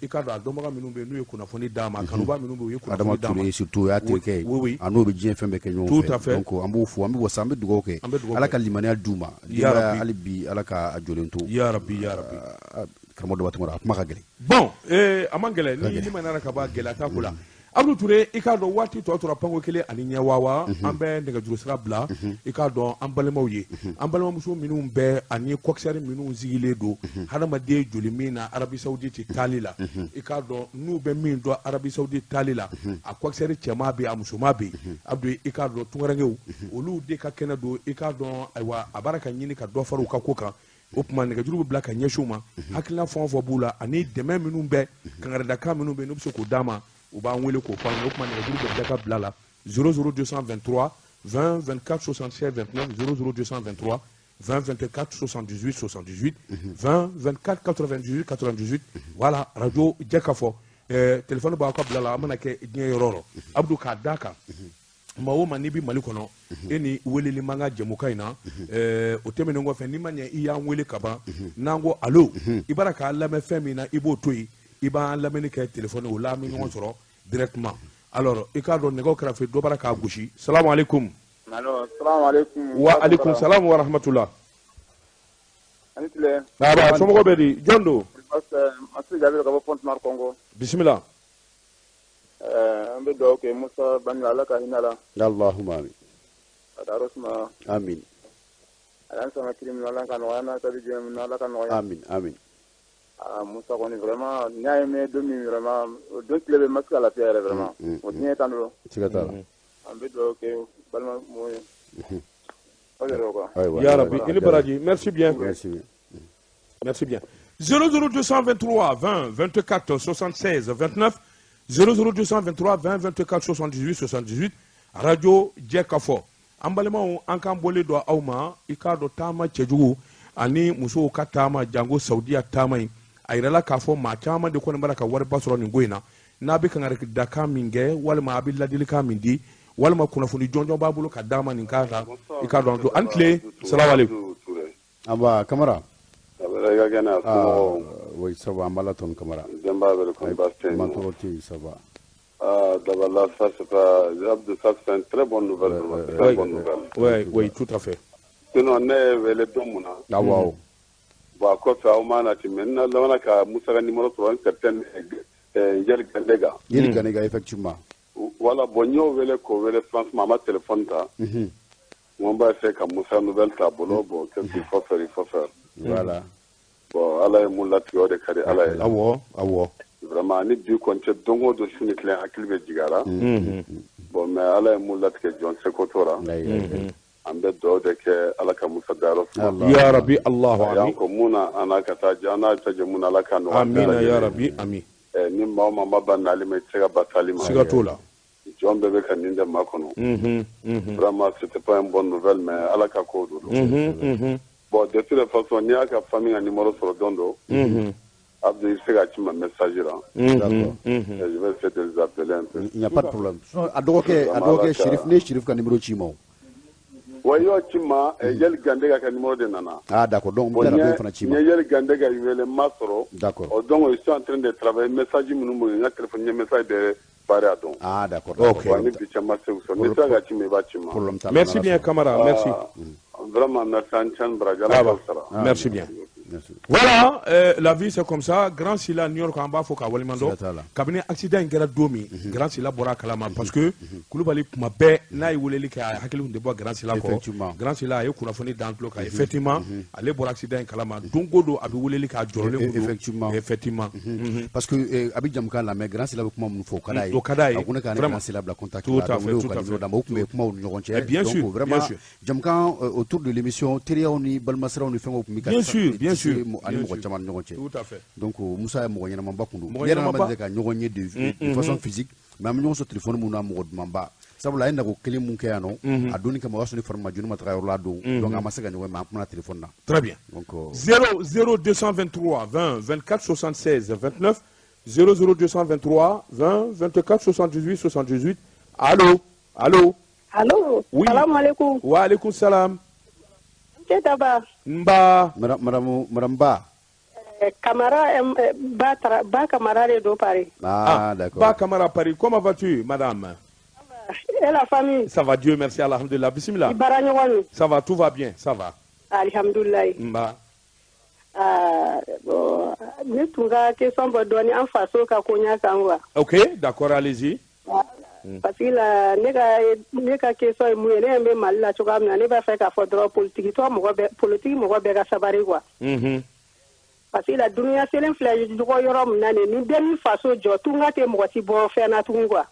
i k'a dɔn, a dɔnbaga minnu bɛ yen n'u ye kunnafoni d'a ma, kanuba minnu bɛ yen, u ye Adama kunnafoni d'a ma. Touré surtout, o y'a terikɛ ye. Oui, oui. A n'o bɛ diɲɛ fɛn bɛɛ kɛ ɲɔgɔn Tout fɛ. à fait. Donc an b'o fo, an bɛ wasa, an bɛ dugawu kɛ. An bɛ dugawu Ala kɛ. ka limaniya d'u ma. Ya Denbaya, Rabbi. hali bi, Ala ka a jɔlen to. Ya Rabbi, ya Rabbi. Ah, karamɔgɔ Daba Tunkara, a kuma ka gɛlɛn. Bon, a man gɛlɛn ni ni ma nana ka ban, gɛlɛya t'a ko la. Abdou Touré, i k'a dɔn, waati tɔ tora panko kelen ani ɲɛ waawa. An bɛ nɛgɛjuru sira bila, i k'a dɔn, an balimaw ye, an balimamuso minnu bɛ ani kɔkisɛri minnu sigilen don hadamaden joli min na Arabie Saoudite taali la, i k'a dɔn, n'u bɛ min dɔn Arabie Saoudite taali la, a kɔkisɛri cɛman bɛ yen, a musoman bɛ yen. Abdou, i k'a dɔn, tunkarankew olu de ka kɛnɛ don. I k'a dɔn, ayiwa, a b'ara ka ɲini ka dɔ fara u ka ko kan. O tuma nɛgɛjuru bɛ bila ka ɲɛsin u ma. Hakilina fɛn o fɛn b'u la, ani dɛmɛ minnu bɛ, kangaridakan minnu bɛ yen, n'u bɛ se k'o d'a ma, u b'an wele k'o fɔ an ye. O tuma nɛgɛjuru bɛ bila ka bila la 00223 20 24 76 29, 00223 20 24 78 78, 20 24 98 98. Voilà, radio Jɛkafɔ. Téléphone b'aw ka bila la, an mana kɛ diɲɛ yɔrɔ o yɔrɔ. Abdou, k'a d'a kan, maa o maa n'i bɛ Mali kɔnɔ, e ni weleli man ka jɛmukan in na, o tɛmɛnen kɔfɛ, n'i ma ɲɛ i y'an wele ka ban, n'an ko allo, i b'a k'a lamɛn fɛn min na, i b'o to yen, i b'an lamɛnni kɛ téléphone o la, an bɛ ɲɔgɔn sɔrɔ directement. Alors, i k'a dɔn, nɛgɛw kɛrɛfɛ dɔ b'ara k'a gosi. Salamu aleykum. Allo, salamu alaikum. Wa aleykum salam wa rahmatula. Ani tile. Aba, somɔgɔw bɛ di? Jɔn don? Masu Jabir ka bɔ Pointe Noire, Congo. Bisimila. An bɛ dugawu kɛ Musa Banila, Ala ka hinɛ la. Allahumma amin. Ka da yɔrɔ suma. Amin. A y'an sama kiri min na, Ala ka nɔgɔya n'a ta bɛ diɲɛ min na, Ala ka nɔgɔya. Amin, amin. Ah, Musa kɔni, vraiment, n y'a ye mɛ don min, vraiment, o don tile bɛ ma se ka lafiya yɛrɛ, vraiment. O diɲɛ tan don. Siga t'a la. An bɛ dugawu kɛ balima mɔgɔw ye. O de don quoi. Ayiwa. Ya Rabbi, i ni baraji, merci bien. Merci bien. Merci bien. 00223 20 24 76 29, 00223 20 24 78 78, radio Jɛkafɔ. An balimaw, an k'an bɔlen don aw ma. I k'a dɔn, taama cɛjugu ani musow ka taama, jango Saudiya taama in, a yirala k'a fɔ maa caman de kɔni b'a la ka wariba sɔrɔ nin ko in na. N'a bɛ kangaridakan min kɛ, walima a bɛ ladilikan min di, walima kunnafoni jɔnjɔn b'a bolo ka d'a ma nin kan kan, i k'a dɔn, an tile, salamu aleykum. Aba Kamara. A i ka kɛnɛ, a Ah, somɔgɔw? oui, ça va, an b'a la tɔn Kamara. Denbaya bɛ kɔni, baasi tɛ yen? Man tɔɔrɔ tɛ yen, ça va. Ah, d'abord là, ça c'est pas, ça c'est une très bonne nouvelle, vraiment. C'est une bonne nouvelle. Oui, tout à fait. Sinon, ne ye wele don mun na? Awɔ. Bon, a kɔfɛ aw ma na ten, mais n labanna ka Musa ka numéro sɔrɔ, un certain Yeli Gandega. Yeli Ganega, effectivement. Voilà, bon, n y'o wele k'o wele, franchement, a ma téléphone ta. N ko n b'a essayer ka Musa nouvelle t'a bolo. Bon, qu'est-ce qu'il faut faire, il faut faire. Voilà. Bon, Ala ye mun latigɛ, o de ka di Ala ye. Awɔ, awɔ. Vraiment, ni bi kɔni cɛ, don o don, su ni tile, hakili bɛ jigin a la. Bon, mais Ala ye mun latigɛ, jɔn seko t'o la. An bɛ dugawu de kɛ, Ala ka Musa dayɔrɔ suma. Ya Rabbi, Allahu Y'an amin. ko mun na, an n'a ka taa jɛ, an n'a ta jɛ mun na, Ala ka nɔgɔya bɛɛ Amina lajɛlen. ya Rabbi, amin. Ni maa o maa ma ban nali ma, i tɛ se ka ban taali ma. Siga t'o la. Jɔn bɛɛ bɛ ka nin de makɔnɔ. Vraiment, c'était pas une bonne nouvelle, mais Ala ka ko don. Bon, de toute façon, n'i y'a ka famille ka numéro sɔrɔ don dɔ, Abdou, i bɛ se ka ci ma message la. D'accord. Et je vais essayer de les appeler un peu. Il n'y a pas de problème. Sinon, a dɔgɔkɛ Shérif, ne ye Shérif ka numéro ci ma o. Wa i y'o ci ma, Yeli Gandega ka numéro de nana. Ah, d'accord. Donc, n Bon, bɛna n dɔ ye in fana ci n ma. ye Yeli Gandega wele, n ma sɔrɔ. D'accord. Oh, donc, ils sont en train de travailler. Message minnu bɛ yen, n ka téléphone, n ye message bɛɛ baara dɔn. Ah, d'accord. Ok. Bon, ni bi cɛ ma se sɔrɔ, n'i sera ka ci ma, i b'a ci ma. Problème t'a la. Merci bien, Kamara, merci. Ah, vraiment, merci, an cɛ ni baraji, Ala Ah bah, k'aw sara. merci bien. Merci. Voilà, la vie c'est comme ça. Grand Sila New York, an b'a fɔ k'a waleɲuman Siga t'a la. dɔn. Kabini accident in kɛra don min, Grand Sila bɔra a kalama parce que Kulubali, kuma bɛɛ n'a ye weleli kɛ, a hakili tun tɛ bɔ Grand Sila kɔ. Effectivement. Grand Sila a ye kunnafoni d'an tulo kan. Effectivement, ale bɔra accident in kalama. Don o don a bɛ weleli kɛ, a jɔrɔlen kun don. Effectivement. Effectivement. Parce que a bɛ jamukan lamɛn, Grand Sila bɛ kuma minnu fɔ, o ka d'a ye. O ka d'a ye. A ko ne ka ne Vraiment. Grand Sila bila contact Tout la. à Donc, fait, ne y'o tout ka à numéro fait. d'a ma. O tun bɛ kumaw ni ɲɔgɔn cɛ. Eh, bien Donc, sûr, vraiment, bien sûr. jamukan autour de l'émission, teriyaw ni balimasiraw ni fɛngɛw tun bɛ ka Bien sûr, bien tisser sûr. ani Bien mɔgɔ sûr. caman ni ɲɔgɔn cɛ. Tout à fait. Donc Musa ye mɔgɔ ɲɛnamaba kun don. Mɔgɔ Ne yɛrɛ ma ɲɛnamaba. deli ka ɲɔgɔn ye de façon physique, mais an bɛ ɲɔgɔn sɔrɔ téléphone mun na, mɔgɔ dumanba. Sabula a ye nago kelen mun kɛ yan nɔ, a donni kama, o y'a sɔrɔ ni fari ma joni ma taga yɔrɔ la don. Donc a ma se ka ɲɔgɔn ye, mais an kumana téléphone na. Très bien. Donc 0 0 223 20 24 76 29, 00 223 20 24 78 78. Allô? Allô? Allô? Oui. Salam alaikum. Wa alaikum salam. Keita Ba. Nba. Madame Ba. Kamara, Ba, Ba Kamara de do Paris. Ah, d'accord. Ba Kamara Paris, comment vas-tu, madame? Et la famille? Ça va, Dieu merci, alhamdulillah. Bismillah. I baara ɲɔgɔn ni? Ça va, tout va bien, ça va. Alhamdulillah. Nba. Ah, bon, ne tun ka question bɔ dɔɔni an faso ka koɲa kan quoi. Ok, d'accord, allez-y. Parce que la ne ka question ye mun ye, ne ɲɛ bɛ Mali la cogoya min na, ne b'a fɛ k'a fɔ dɔrɔn politique tɔ mɔgɔ bɛɛ, politique mɔgɔ bɛɛ ka sabari quoi. Parce que la dunuya selen filɛ dɔgɔ yɔrɔ min na nin, ni bɛɛ n'i faso jɔ, tunga tɛ mɔgɔ si bɔ fɛn na tugun quoi.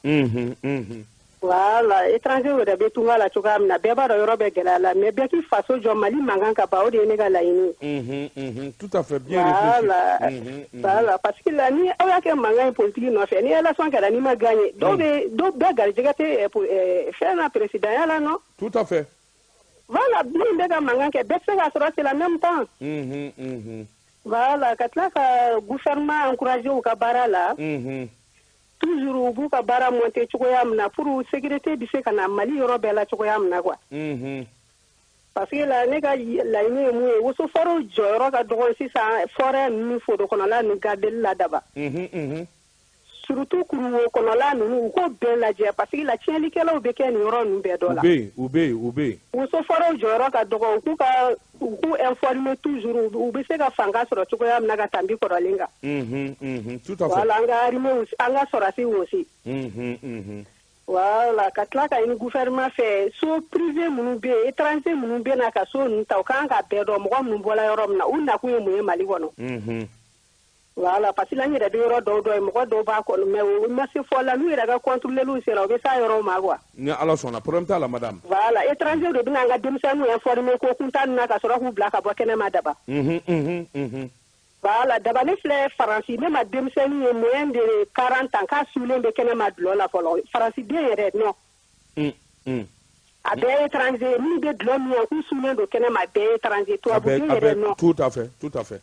Voilà, étranger yɛrɛ bɛ tunga la cogoya min na, bɛɛ b'a dɔn yɔrɔ bɛ gɛlɛya la, mais bɛɛ k'i faso jɔ, Mali mankan ka ban, o de ye ne ka laɲini ye. Tout à fait, bien Voilà. réfléchi. Voilà, parce que la ni aw y'a kɛ mankan ye politique nɔfɛ, ni élection kɛra n'i ma gagné, dɔw bɛ dɔw bɛɛ garijɛgɛ tɛ fɛn na président la non. Tout à fait. Voilà, min bɛ ka mankan kɛ, bɛɛ tɛ se k'a sɔrɔ, c'est la même temps. Voilà, ka tila ka gouvernement encourager u ka baara la. Toujours u b'u ka baara monter cogoya min na pour sécurité bɛ se ka na Mali yɔrɔ bɛɛ la cogoya min na quoi. Parce que la ne ka laɲini ye mun ye, wosofɔriw jɔyɔrɔ ka dɔgɔ sisan forêt ninnu, foro kɔnɔla ninnu gardeli la daba. Surtout kuruwo kɔnɔla ninnu, u k'o bɛɛ lajɛ parce que la tiɲɛlikɛlaw bɛ kɛ nin yɔrɔ ninnu bɛɛ dɔ U la. bɛ yen, u bɛ yen, u bɛ yen. Wosofɔriw jɔyɔrɔ ka dɔgɔ, u k'u ka u k'u informer toujours, u bɛ se ka fanga sɔrɔ cogoya min na ka tanbi kɔrɔlen kan. Tout à fait. Voilà, an ka armée, an ka sɔrɔdasiw aussi. Voilà, ka tila ka ɲini gouvernement fɛ, so privé minnu bɛ yen, étranger minnu bɛ na ka so ninnu ta, u kan ka bɛɛ dɔn mɔgɔ minnu bɔra yɔrɔ min na, u nakun ye mun ye Mali kɔnɔ. Voilà, parce que an yɛrɛ bɛ yɔrɔ dɔw dɔn yen, mɔgɔ dɔw b'a kɔnɔ, mais o ma se fɔ la, n'u yɛrɛ ka contrôler sera, u bɛ s'a yɔrɔw ma quoi. Ni Ala sɔnna, problème t'a la, madame. Voilà, étranger de bɛna an ka denmisɛnninw informer ko kuntan ninnu na ka sɔrɔ k'u bila ka bɔ kɛnɛma daba. Voilà, daba ne filɛ Faransi, ne ma denmisɛnnin ye moins de 40 ans k'a sulen bɛ kɛnɛma dulɔ la fɔlɔ, Faransi den yɛrɛ non. A bɛɛ ye étranger, minnu bɛ dulɔ min yan k'u sulen don kɛnɛma, a bɛɛ ye étranger, A bɛɛ, tubabuden a yɛrɛ bɛɛ, non. tout à fait, tout à fait.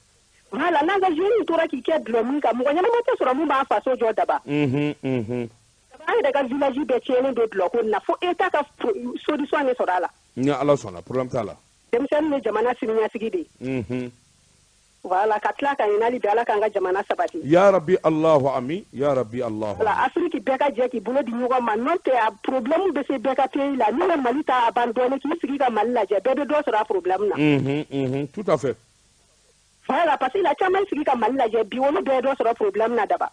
Voilà, n'an ka jeunes tora k'i kɛ dulɔ min kan, mɔgɔ ɲɛnama tɛ sɔrɔ mun b'an faso jɔ daba. An yɛrɛ ka village bɛɛ tiɲɛnen don dulɔ ko nin na, fo État ka solution de sɔrɔ a la. Ni Ala sɔnna, problème t'a la. Denmisɛnnin ye jamana siniɲɛsigi de ye. Voilà, ka tila ka ɲinali bɛ Ala k'an ka jamana sabati. Ya Rabbi Allahu ami, ya Rabbi Allahu. Voilà, Afrique bɛɛ ka jɛ k'i bolo di ɲɔgɔn ma, n'o tɛ a problème bɛ se bɛɛ ka pays la. N'u ye Mali ta abandonné k'i sigi ka Mali lajɛ, bɛɛ bɛ dɔ sɔrɔ a problème na. Tout à fait. Voilà, parce que la caman sigi ka Mali lajɛ bi, olu bɛɛ ye dɔ sɔrɔ problème na daba.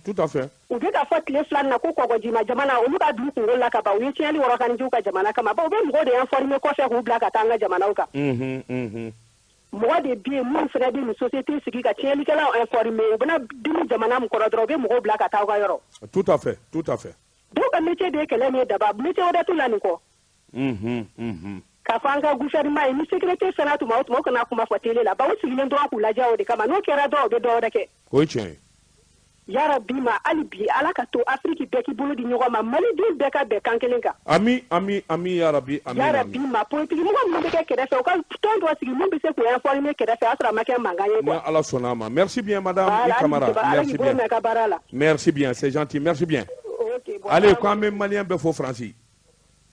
Tout à fait. U bɛ ka fɔ tile 2 na ko kɔgɔjima jamana olu ka du kungo la ka ban, u ye tiɲɛli wɔrɔkaniciw ka jamana kama. Bon, u bɛ mɔgɔw de informer kɔfɛ k'u bila ka taa an ka jamanaw kan. Mɔgɔ de bɛ yen minnu fana bɛ nin société sigi ka tiɲɛlikɛlaw informer, u bɛna dimi jamana min kɔrɔ dɔrɔn, u bɛ mɔgɔw bila ka taa aw ka yɔrɔ. Tout à fait, tout à fait. Dɔw ka métier de ye kɛlɛ min ye daba, métier wɛrɛ t'u la nin kɔ. K'a fɔ an ka gouvernement ye ni sécurité fɛnɛ tuma o tuma o kana kuma fɔ télé la, bawo sigilen dɔrɔn k'u lajɛ o de kama, n'o kɛra dɔrɔn u bɛ dɔ wɛrɛ kɛ. O ye tiɲɛ ye. Yarabi ma hali bi Ala ka to Afrique bɛɛ k'i bolo di ɲɔgɔn ma, Maliden bɛɛ ka bɛn kan kelen kan. Ami ami ami yarabi ami. Yarabi ma politique mɔgɔ minnu bɛ kɛ kɛrɛfɛ, u ka tɔn dɔ sigi min bɛ se k'u informer kɛrɛfɛ, o y'a sɔrɔ a ma kɛ mankan ye quoi. Ni Ala sɔnna a ma. Merci bien madame Kamara. Merci bien. Merci bien, c'est gentil. Merci bien. OK, bon. Allez, ko an bɛ Malien bɛɛ fo Faransi.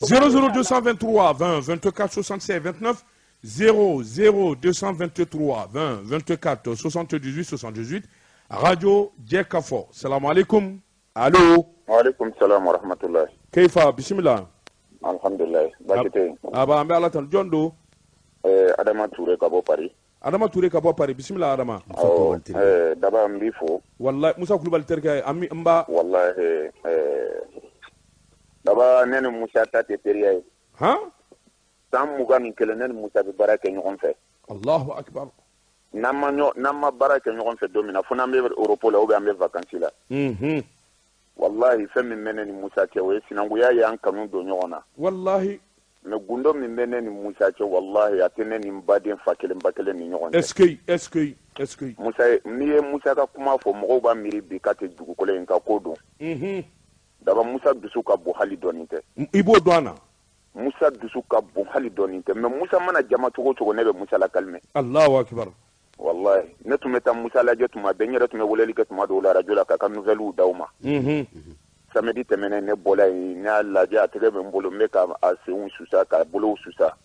00223 20 24 76 29 00223 20 24 78 78 Radio Jekafo. Salam alaikum. Allo. Wa alaikum salam wa rahmatullah. Keifa bismillah. Alhamdulillah. Baasi tɛ yen. Aba an bɛ Ala tanu. Jɔn don? Adama Touré ka bɔ Paris. Adama Touré ka bɔ Paris. Bismillah Adama. Daba n b'i fo. Wallahi Musa Kulubali terikɛ an n ba. Wallahi Daba ne ni Musa ta tɛ teriya ye. Han? San 21 ne ni Musa bɛ baara kɛ ɲɔgɔn fɛ. Allahu akbar. N'an ma baara kɛ ɲɔgɔn fɛ don min na, fo n'an bɛ Europe la ou bien an bɛ vacances la. Wallahi fɛn min bɛ ne ni Musa cɛ, o ye sinankunya y'an kanu don ɲɔgɔn na. Wallahi. Mais gundo min bɛ ne ni Musa cɛ, wallahi a tɛ ne ni n baden fa kelen ba kelen ni ɲɔgɔn cɛ. Est-ce que. Musa n'i ye Musa ka kuma fɔ, mɔgɔw b'a miiri bi k'a tɛ dugukolo in kan ko don. Daba Musa dusu ka bon hali dɔɔnin tɛ. I b'o dɔn a na. Musa dusu ka bon hali dɔɔnin tɛ, mais Musa mana jama cogo o cogo, ne bɛ Musa lakalime. Allahu akbar. Wallahi ne tun bɛ taa Musa lajɛ tuma bɛɛ, n yɛrɛ tun bɛ weleli kɛ tuma dɔw la radio la k'a ka nouvelle d'aw ma. Samedi tɛmɛnen ne bɔla yen, ne y'a lajɛ, a tɛgɛ bɛ n bolo, n bɛ ka a senw susa, k'a bolow susa.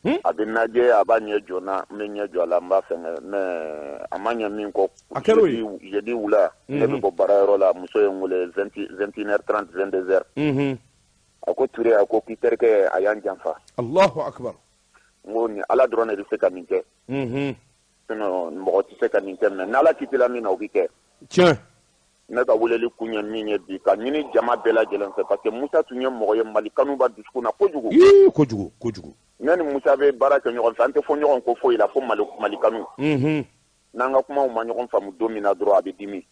A bɛ n lajɛ, a b'a ɲɛ jɔ n na, n bɛ ɲɛ jɔ a la, n b'a fɛngɛ, mais a ma ɲɛ min kɔ. A kɛra o ye. Jeudi wula, ne bɛ bɔ baarayɔrɔ la, muso ye n wele 21h30 22h. A ko Touré, a ko k'i terikɛ a y'an janfa. Allahu akbar. N ko nin Ala dɔrɔn de bɛ se ka nin kɛ. Sinon mɔgɔ tɛ se ka nin kɛ, mais n'Ala kitila min na o bɛ kɛ. Tiɲɛ. Ne ka weleli kun ye min ye bi, ka ɲini jama bɛɛ lajɛlen fɛ, parce que Musa tun ye mɔgɔ ye Mali kanu b'a dusukun na kojugu. Ii kojugu kojugu. Ne ni Musa bɛ baara kɛ ɲɔgɔn fɛ, an tɛ fɔ ɲɔgɔn kɔ foyi la fo Mali kanu. N'an ka kumaw ma ɲɔgɔn faamu don min na dɔrɔn a bɛ dimi.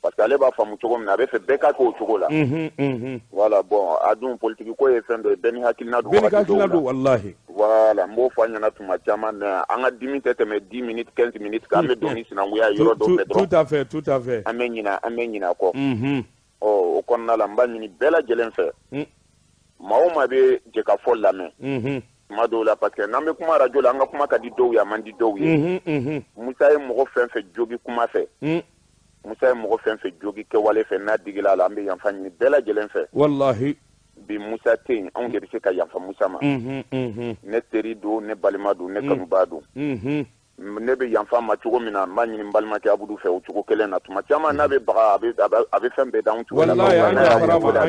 Parce que ale b'a faamu cogo min na, a bɛ fɛ bɛɛ ka k'o cogo la. Voilà, bon a dun politique ko ye fɛn dɔ ye, bɛɛ ni hakilina don. Bɛɛ ni hakilina don wallahi. Voilà, n b'o fɔ an ɲɛna tuma caman, mais an ka dimi tɛ tɛmɛ 10 minutes 15 minutes kan, an bɛ don ni sinankunya ye yɔrɔ dɔw fɛ dɔrɔn. Tout à fait, tout à fait. An bɛ ɲinɛ a kɔ. Ɔ o kɔnɔna la, n b'a ɲini bɛɛ lajɛlen fɛ. Maa o maa bɛ jɛkafɔ lamɛn. Tuma dɔw la, parce que n'an bɛ kuma radio la, an ka kuma ka di dɔw ye, a man di dɔw ye. Musa ye mɔgɔ fɛn fɛn jogi kuma fɛ. Musa ye mɔgɔ fɛn fɛn jogi kɛwale fɛ, n'a digila a la, an bɛ yanfa ɲini bɛɛ lajɛlen fɛ. Wallahi. Bi Musa tɛ yen, anw de bɛ se ka yanfa Musa ma. Ne teri don, ne balima don, ne kanubaa don. Ne bɛ yanfa ma cogo min na, n b'a ɲini n balimakɛ Abudu fɛ o cogo kelen na. Tuma caman n'a bɛ baga, a bɛ fɛn bɛɛ d'anw cogo la. Wallahi an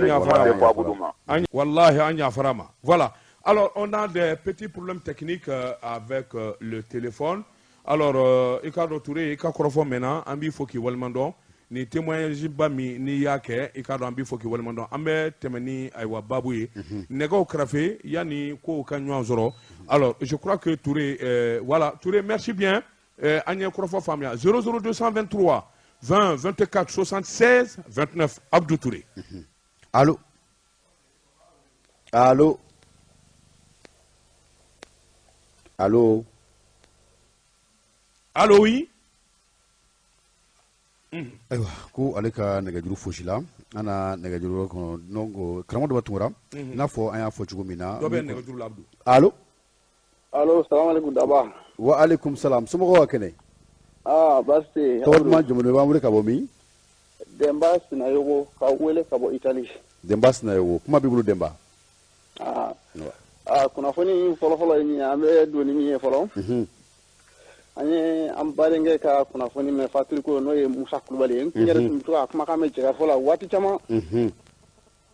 yafara ma. Wallahi an yafara ma. Voilà. Alors on a des petits problèmes techniques avec le téléphone. Alors i ka dɔn Touré, i ka kɔrɔfɔ mɛnna, an b'i fo k'i waleɲuman dɔn. Ni témoignage ba min n'i y'a kɛ, i ka dɔn an b'i fo k'i waleɲuman dɔn. An bɛ tɛmɛ ni ayiwa babu ye. Nɛgɛw kɛrɛfɛ yanni kow ka ɲɔgɔn sɔrɔ. Alors je crois que Touré, voilà Touré, merci bien. An ye kɔrɔfɔ faamuya. 00223 20 24 76 29 Abdou Touré. Allo. Allo. Allo. Allo, oui. Ayiwa ko ale ka nɛgɛjuru fosi la, an na nɛgɛjuru kɔnɔ. Donc karamɔgɔ dɔ bɛ Tunkara, i n'a fɔ an y'a fɔ cogo min na. Dɔ bɛ nɛgɛjuru la Abdou. Allo. Allo, salam alaikum Daba. Wa alaikum salam. Somɔgɔw ka kɛnɛ? Ah, baasi tɛ yen. Tɔgɔ duman, jamu duman, i b'an wele ka bɔ min? Denba Sinayogo, ka wele ka bɔ Italie. Denba Sinayogo, kuma b'i bolo Denba. Ah, kunnafoni fɔlɔfɔlɔ ye min ye, an bɛ don ni min ye fɔlɔ. An ye an badenkɛ ka kunnafoni mɛn fatuli ko, n'o ye Musa Kulubali ye. N tun yɛrɛ tun bɛ to ka kumakan mɛn jɛkafɔ la waati caman.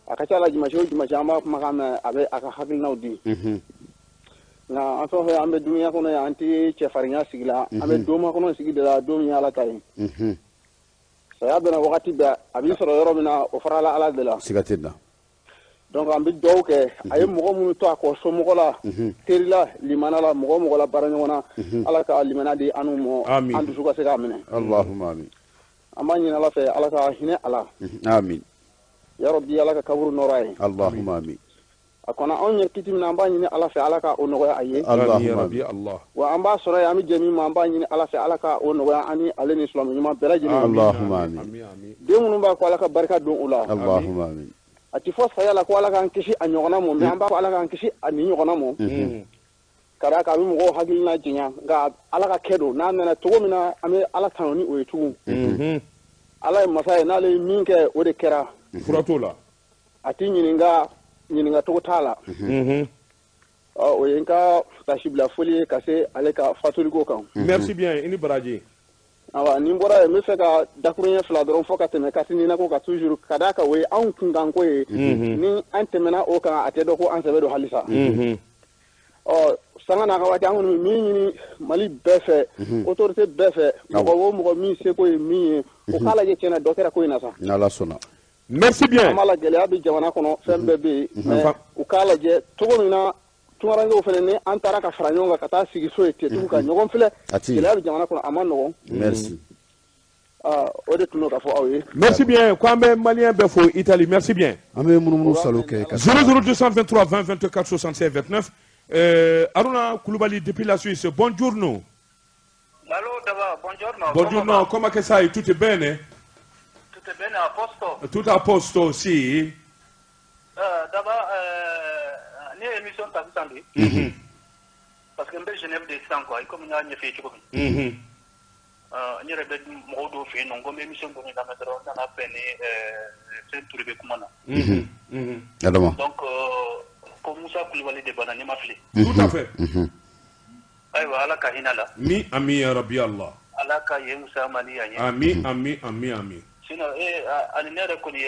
A ka ca la, dimanche o dimanche, an b'a kumakan mɛn, a bɛ a ka hakilinaw di. Nka an fɛn o fɛn, an bɛ dunuya kɔnɔ yan, an tɛ cɛfarinya sigi la, an bɛ don makɔnɔ sigi de la. Don min ye Ala ta ye, saya bɛna wagati bɛɛ, a b'i sɔrɔ yɔrɔ min na, o farala Ala de la. Siga tɛ na. Donc an bɛ dugawu kɛ a ye, mɔgɔ minnu to a kɔ, somɔgɔ la, teri la, limana la, mɔgɔ mɔgɔ la, baara ɲɔgɔn na, Ala ka limana di an n'u ma, an dusu ka se k'a minɛ. Allahumma amin. An b'a ɲini Ala fɛ, Ala ka hinɛ a la. Amin. Ya Rabbi, Ala ka kaburu nɔrɔ ye. Allahumma amin. A kɔnɔ anw ye kiti min na, an b'a ɲini Ala fɛ, Ala ka o nɔgɔya a ye. Allahumma amin. Wa an b'a sɔrɔ yen, an bɛ jɛ min ma, an b'a ɲini Ala fɛ, Ala ka o nɔgɔya an ni ale ni silamɛ ɲuman bɛɛ lajɛlen. Allahumma amin. Den minnu b'a ko, Ala ka barika don u la. Allahumma amin. A ti fɔ saya la ko Ala k'an kisi a ɲɔgɔnna ma, mais an b'a fɔ Ala k'an kisi a nin ɲɔgɔnna ma, ka d'a kan a bɛ mɔgɔw hakilina janya. Nka Ala ka kɛ don n'a nana cogo min na, an bɛ Ala tanu ni o ye tugun. Ala ye masa ye, n'ale ye min kɛ, o de kɛra. Fura t'o la. A ti ɲininka, ɲininka cogo t'a la. O ye n ka tasibila foli ye ka se ale ka fatuliko kan. Merci bien, i ni baraji. Awa, ni n bɔra yen, n bɛ fɛ ka dakuruɲɛ fila dɔrɔn fɔ ka tɛmɛ Kati-Nina ko kan toujours, ka d'a kan o ye anw kunkanko ye. Ni an tɛmɛna o kan, a tɛ dɔn ko an sɛbɛ don halisa. Ɔ sanga n'a ka waati, an kɔni bɛ min ɲini Mali bɛɛ fɛ, autorité bɛɛ fɛ, mɔgɔ o mɔgɔ min seko ye min ye, o k'a lajɛ, tiɲɛna, dɔ kɛra ko in na sa. N'Ala sɔnna. Merci bien. An b'a la, gɛlɛya bɛ jamana kɔnɔ, fɛn bɛɛ bɛ yen, mais u k'a lajɛ cogo min na, tunkarankew fana, ni an taara ka fara ɲɔgɔn kan ka taa sigi so ye ten tugun ka ɲɔgɔn filɛ. Gɛlɛya bɛ jamana kɔnɔ, a ma nɔgɔn. Merci. O de tun don ka fɔ aw ye. Merci bien, ko an bɛ malien bɛɛ fo Italie. Merci bien. An bɛ munumunu salo kɛ ka 00 223 20 24 76 29. Aruna Koulibaly depuis la Suisse, buongiorno. Allô, Daba, buongiorno. Buongiorno, come che stai? Tutto bene? Tutto bene, a posto? Tutto a posto, sì. Daba, ne ye émission ta sisan de. Parce que n bɛ Genève de sisan quoi, i komi n y'a ɲɛf'i ye cogo min. N yɛrɛ bɛ mɔgɔw dɔw fɛ yen nɔ, n ko n bɛ émission dɔ lamɛn dɔrɔn, n nana bɛn ni fɛn Touré bɛ kuma na. Adama. Donc, ko Musa Kulubali de banna, n'i ma fili. Tout à fait. Ayiwa, Ala ka hinɛ la. Mi ami ya Rabbi Allah. Ala ka yen fisaya ma ni yan ye. Ami, ami, ami, ami. Sinon ani ne yɛrɛ kɔni,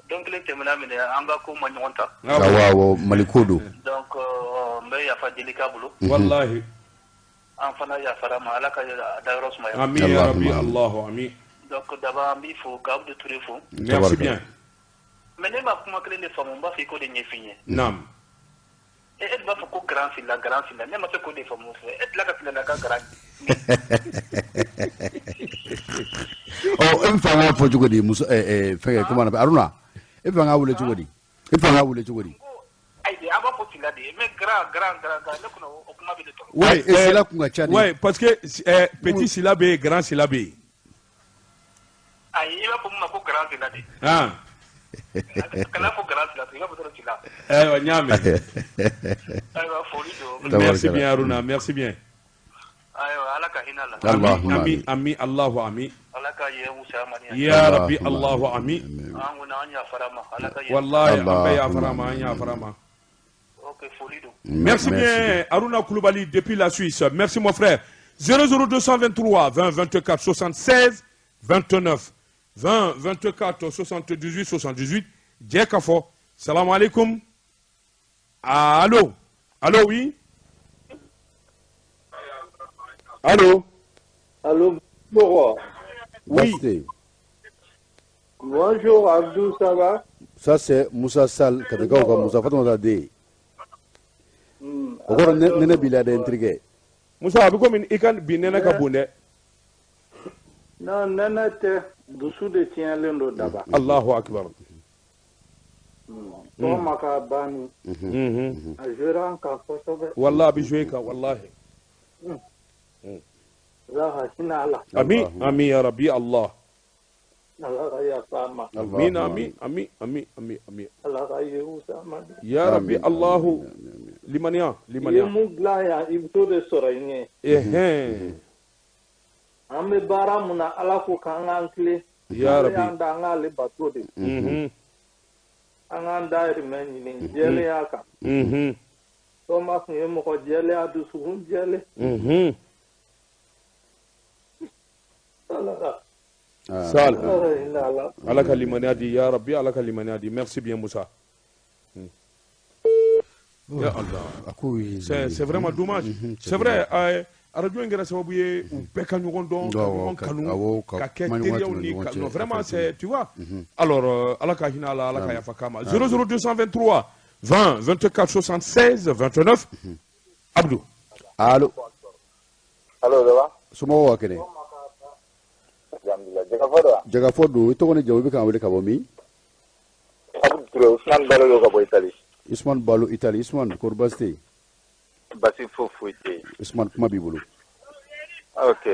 don kelen tɛmɛna minɛ, an ka ko ma ɲɔgɔn ta. Awɔ, awɔ, Mali ko don. Donc n bɛ yafa deli k'a bolo. Wallahi. An fana yafara ma, Ala ka dayɔrɔ sumaya. Ami ya Rabbi Allah, ami. Donc Daba, an b'i fo ka Abdou Touré fo. Merci bien. Mais ne ma kuma kelen de faamu, n b'a fɔ i k'o de ɲɛf'i ye. Naam. E b'a fɔ ko grand Sila, grand Sila, ne ma se k'o de faamu fɛ. E tila ka Sila ka grand. Ɔ, e bɛ fɛ an k'a fɔ cogo di, muso fɛnkɛ, comment on appelle, Aruna, e bɛ fɛ an k'a wele cogo di? E bɛ fɛ an k'a wele cogo di? Ayi, an b'a fɔ Sila de ye, mais grand, grand, grand, grand, ne kɔnɔ o kuma bɛ ne tɔɔrɔ. Ouais, e Sila kun ka ca de. Ouais, parce que petit Sila bɛ yen, grand Sila bɛ yen. Ayi, i b'a fɔ mun ma ko grand Sila de. Ah. Kana fɔ grand Sila, i b'a fɔ dɔrɔn Sila. Ayiwa, n y'a mɛn. Ayiwa, foli don. Merci bien Aruna, merci bien. Ayiwa, Ala ka hinɛ la. Ami, ami, ami, Allahu ami. Ala ka yen fisaya ma ni yan ye. Ya Rabbi Allahu ami. An kɔni, an yafara ma, Ala ka yen. Wallahi, an bɛɛ yafara ma, an yafara ma. Ok, foli don. Merci bien Aruna Koulibaly depuis la Suisse. Merci mon frère. 00223 20 24 76 29 20 24 78 78. Jɛ ka fɔ. Salam alaikum. Allô. Allô, oui. Allô. Allô, bonjour. Oui. Bonjour Abdou, ça va? Ça c'est Moussa Sall, Katakaw ka Moussa Fatoumata den. O kɔrɔ, nɛnɛ b'i la dɛ, n terikɛ. Musa, a bɛ komi i ka bi nɛnɛ ka bon dɛ. Non, nɛnɛ tɛ, dusu de tiɲɛlen don, Daba. Allahu akbar. Tɔgɔ ma ka banni. A jouera an kan kosɛbɛ. Wallahi, a bɛ jouer kan, wallahi. Ala ka hinɛ a la. Ami, ami ya Rabbi Allah. Ala ka yafa a ma. Amin, ami, ami, ami, ami, ami. Ala ka yen fisaya ma. Ya Rabbi Allahu. Limaniya, I ye limaniya. mun dilan yan, i bɛ t'o de sɔrɔ i ɲɛ. An bɛ baara mun na, Ala ko k'an k'an tilen. Ya Ale Rabbi. y'an da, an k'ale bato de. An k'an dahirimɛ ɲini jɛlenya kan. Tɔma tun ye mɔgɔ jɛlen, a dusukun jɛlen. Sal. Ala ka limaniya di ya Rabbi, Ala ka limaniya di. Merci bien Moussa. Ya Allah. C'est vraiment dommage. C'est vrai, radio in kɛra sababu ye u bɛɛ ka ɲɔgɔn dɔn, ka ɲɔgɔn kanu, ka kɛ teriyaw ni non vraiment c'est, tu vois. Alors Ala ka hinɛ a la, Ala ka yafa k'a ma. 00223 20 24 76 29. Abdou. Allo. Allo, ça va? Somɔgɔw ka kɛnɛ? Alhamdulillah. Jagafɔ don wa? Jagafɔ don. I tɔgɔ ni jamu, i bɛ k'an wele ka bɔ min? Abdou Touré, Ousmane Balo don ka bɔ Italie. Ousmane Balo, Italie. Ousmane, kɔri baasi tɛ yen? Basi foyi foyi tɛ yen. Ousmane, kuma b'i bolo. Ok,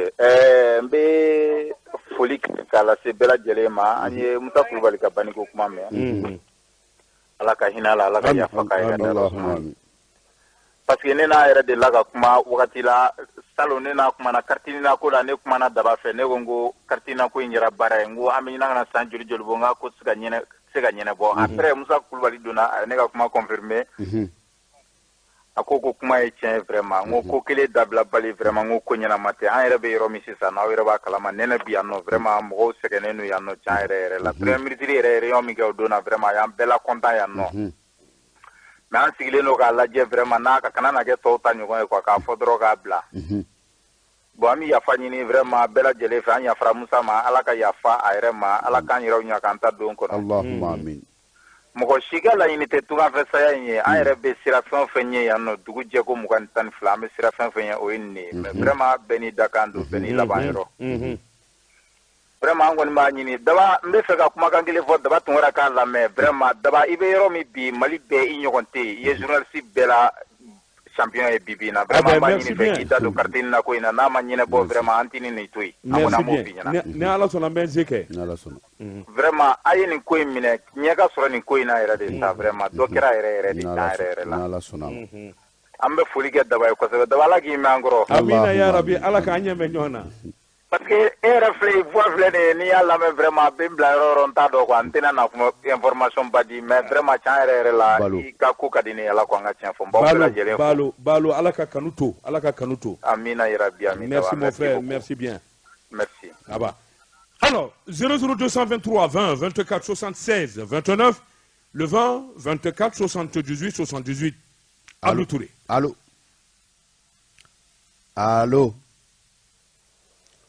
n bɛ foli k'a lase bɛɛ lajɛlen ma. An ye Musa Kulubali ka baniko kuma mɛn. Ala ka hinɛ a la, Ala ka yafa k'a ye ka da. Parce que ne n'a yɛrɛ delila ka kuma wagati la salon, ne n'a kumana carte NINA ko la, ne kumana Daba fɛ, ne ko n ko carte NINA ko in kɛra baara ye, n ko an bɛ ɲinan ka na san joli joli bɔ, n k'a ko tɛ se ka ɲɛnabɔ. Après Musa Kulubali donna, a ye ne ka kuma confirmer. A ko ko kuma ye tiɲɛ ye vraiment. N ko ko kelen dabila bali vraiment, n ko ko ɲɛnama tɛ. An yɛrɛ bɛ yɔrɔ min sisan, n'aw yɛrɛ b'a kalama, nɛnɛ bi yan nɔ vraiment, mɔgɔw sɛgɛnnen don yan nɔ tiɲɛ yɛrɛ yɛrɛ la. Premier ministre yɛrɛ ye réunion min kɛ o don na vraiment, a y'an bɛɛ la content yan nɔ. Mais an sigilen don k'a lajɛ vraiment, n'a ka kana na kɛ tɔw ta ɲɔgɔn ye quoi, k'a fɔ dɔrɔn k'a bila. Bon, an bɛ yafa ɲini vraiment bɛɛ lajɛlen fɛ. An yafara Musa ma, Ala ka yafa a yɛrɛ ma, Ala k'an yɛrɛw ɲɛ k'an ta don kɔnɔ. Allahumma amin. Mɔgɔ si ka laɲini tɛ tunga fɛ saya in ye. An yɛrɛ bɛ sira fɛn o fɛn ɲɛ yan nɔ, dugu jɛ ko 22, an bɛ sira fɛn fɛn ɲɛ, o ye nin de ye. Mais vraiment bɛɛ n'i dakan don, bɛɛ n'i laban yɔrɔ. Vraiment an kɔni b'a ɲini Daba, n bɛ fɛ ka kumakan kelen fɔ Daba Tunkara k'a lamɛn. Vraiment Daba, i bɛ yɔrɔ min bi, Mali bɛɛ i ɲɔgɔn tɛ yen, i ye journaliste bɛɛ la champion ye bi bi in na. Vraiment an b'a ɲini fɛ k'i da don carte NINA ko in na, n'a ma ɲɛnabɔ vraiment an tɛ nin to yen. An kɔni an b'o f'i ɲɛna. Ni Ala sɔnna, n bɛ n se kɛ. Ni Ala sɔnna. Vraiment a ye nin ko in minɛ, ɲɛ ka sɔrɔ nin ko in na yɛrɛ de sa, vraiment dɔ kɛra yɛrɛ yɛrɛ de tiɲɛ yɛrɛ yɛrɛ la. Ni Ala sɔnna. An bɛ foli kɛ Daba ye kosɛbɛ. Daba, Ala k'i mɛn an kɔrɔ. Amina ya Rabi, Ala k'an ɲɛ mɛn ɲɔgɔn na. Parce que e yɛrɛ filɛ, voix filɛ nin ye, n'i y'a lamɛn vraiment a bɛ n bila yɔrɔ yɔrɔ, n t'a dɔn quoi, n tɛna na kuma information ba di, mais vraiment tiɲɛ yɛrɛ yɛrɛ la, i ka ko ka di ne ye, Ala ko an ka tiɲɛ fɔ. N b'aw bɛɛ lajɛlen fo. Balo, Balo, Ala ka kanu to, Ala ka kanu to. Amina ya Rabi, amina. Merci mon frère, merci bien. Merci. Ah bah. Alors, 00223 20 24 76 29, le 20 24 78 78. Allo Touré. Allo. Allo.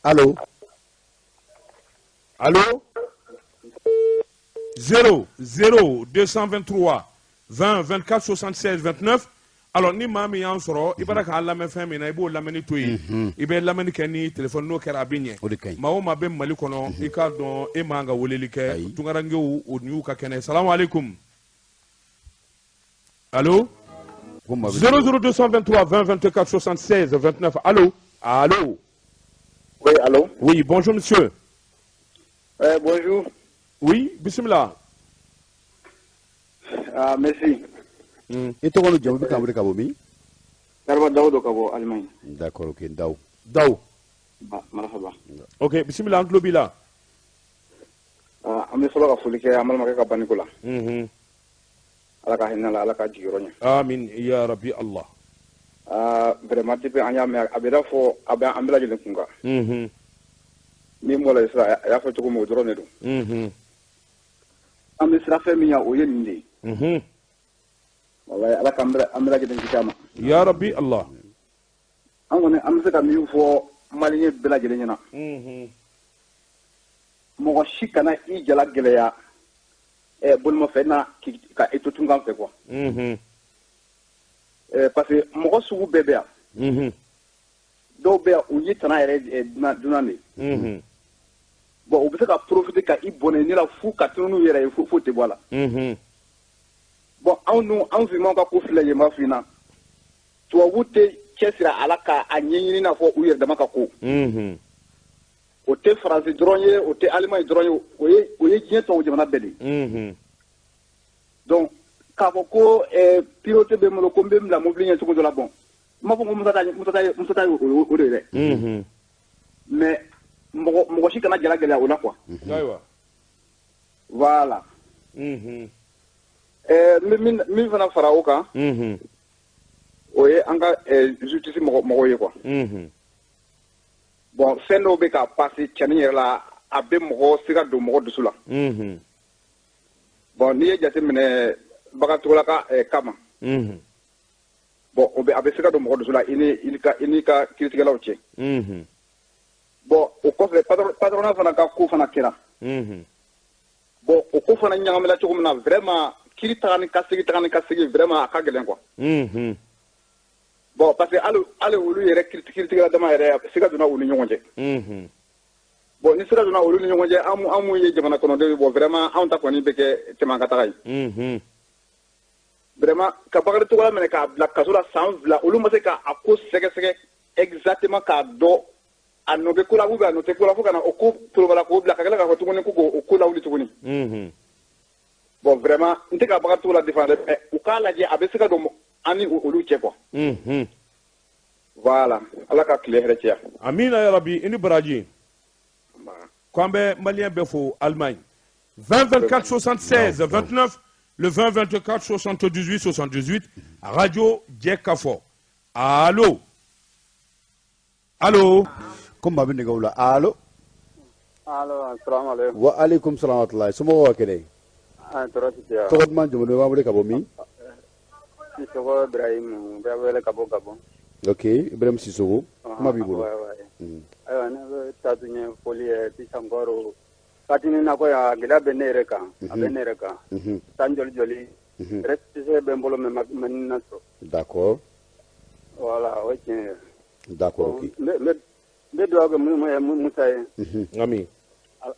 Allô. Allô. 0 0 223 20 24 76 29. Alors ni maa min y'an sɔrɔ, i b'a k'an lamɛn fɛn min na, i b'o lamɛnni to yen. I bɛ lamɛnni kɛ ni téléphone, n'o kɛra a bɛ ɲɛ. Maa o maa bɛ Mali kɔnɔ, i k'a dɔn e man ka weleli kɛ. Tunkarankew o y'u ka kɛnɛ. Salamu aleykum. Allô. 00223 20 24 76 29. Allô. Allô. Oui, allô. Oui, bonjour monsieur. Bonjour. Oui, bismillah. Ah, merci. I tɔgɔ ni jamu, bɛ k'an wele ka bɔ min? Garba Daw don ka bɔ Allemagne. D'accord, ok, Daw. Daw. Marhaba. Ok, bismillah, an tulo b'i la. An bɛ fɔlɔ ka foli kɛ an balimakɛ ka baniko la. Ala ka hinɛ la, Ala ka jigiyɔrɔ ɲɛ. Amin ya Rabbi Allah. Vraiment depuis an y'a mɛn, a bɛ i n'a fɔ a bɛ an bɛɛ lajɛlen kun kan. Min bɔra sisan, a y'a fɔ cogo min, o dɔrɔn de don. An bɛ sira fɛn min ɲɛ, o ye nin de ye. Walayi, Ala k'an bɛɛ lajɛlen kisi a ma. Ya Rabbi Allah. An kɔni an bɛ se ka min fɔ maliyɛn bɛɛ lajɛlen ɲɛna. Mɔgɔ si kana i jala gɛlɛya bolimafɛn na ka i to tunkan fɛ quoi. Parce que mɔgɔ sugu bɛɛ bɛ yan. Dɔw bɛ yan, u ye tana yɛrɛ dunan de ye. Bon, u bɛ se ka profiter ka i bɔnɛ ne la fu ka tunun n'u yɛrɛ ye, foyi tɛ bɔ a la. Bon, anw dun, anw finmanw ka ko filɛ yen, n b'a f'i ɲɛna, tubabu tɛ cɛsiri a la k'a ɲɛɲini n'a fɔ u yɛrɛ dama ka ko. O tɛ Faransi dɔrɔn ye, o tɛ Allemagne dɔrɔn ye, o ye diɲɛ tɔw jamana bɛɛ de ye. Donc k'a fɔ ko priorité bɛ n bolo, ko n bɛ n bila mobili ɲɛ cogo dɔ la, bon, n m'a fɔ ko Musa ta ye o de ye dɛ. Mais mɔgɔ si kana jala gɛlɛya o la quoi. Ayiwa. Voilà. Min fana fara o kan, o ye an ka justice mɔgɔw ye quoi. Bon, fɛn dɔw bɛ ka passer cɛnin yɛrɛ la, a bɛ mɔgɔ siga don mɔgɔ dusu la. Bon, n'i ye jateminɛ Bakary Togola ka kama. Bon, o bɛ a bɛ siga don mɔgɔ dusu la i ni ka kiiritigɛlaw cɛ. Bon, o kɔfɛ patronat fana ka ko fana kɛra. Bon, o ko fana ɲagamina cogo min na, vraiment kiiri taga ni ka segin vraiment a ka gɛlɛn quoi. Bon, parce que hali olu yɛrɛ kiiritigɛla dama yɛrɛ siga donna u ni ɲɔgɔn cɛ. Bon, ni siga donna olu ni ɲɔgɔn cɛ, an mun ye jamana kɔnɔdenw ye, bon vraiment anw ta kɔni bɛ kɛ tɛmɛ ka taga ye. Vraiment ka Bakary Togola minɛ k'a bila kaso la san 2, olu ma se k'a ko sɛgɛsɛgɛ exactement k'a dɔn a nɔ bɛ ko la ou bien a nɔ tɛ ko la, fo ka na o ko torobala k'o bila ka tila k'a fɔ tuguni ko k'o ko lawuli tuguni. Bon, vraiment n tɛ ka Bakary Togola défendre dɛ, mais u k'a lajɛ a bɛ se ka don an ni olu cɛ quoi. Voilà, Ala ka tile hɛrɛ caya. Amina ya Rabbi, i ni baraji. K'an bɛ malien bɛɛ fo Allemagne. 20 24 76 29 le 20 24 78 78 radio Jɛkafɔ. Allo. Allo. Comme maa bɛ nɛgɛw la. Allo. Allo, assalamu alaikum. Wa alaikum salam wa rahmatullahi. Somɔgɔw ka kɛnɛ? Ah, tɔɔrɔ si tɛ yan. Tɔgɔ duman, jamu duman, i b'an wele ka bɔ min? Sisoko Ibrahim, n bɛ wele ka bɔ Gabon. Ok, Ibrahim Sisoko, kuma b'i bolo. Ayiwa, ne bɛ taa tun ye foli ye sisan kɔrɔ. Katini na ko yan, gɛlɛya bɛ ne yɛrɛ kan, a bɛ ne yɛrɛ kan. San joli joli. Récépissé bɛ n bolo mais ma nin na sɔrɔ. D'accord. Voilà, o ye tiɲɛ ye. D'accord, ok. N bɛ dugawu kɛ Musa ye. Ami.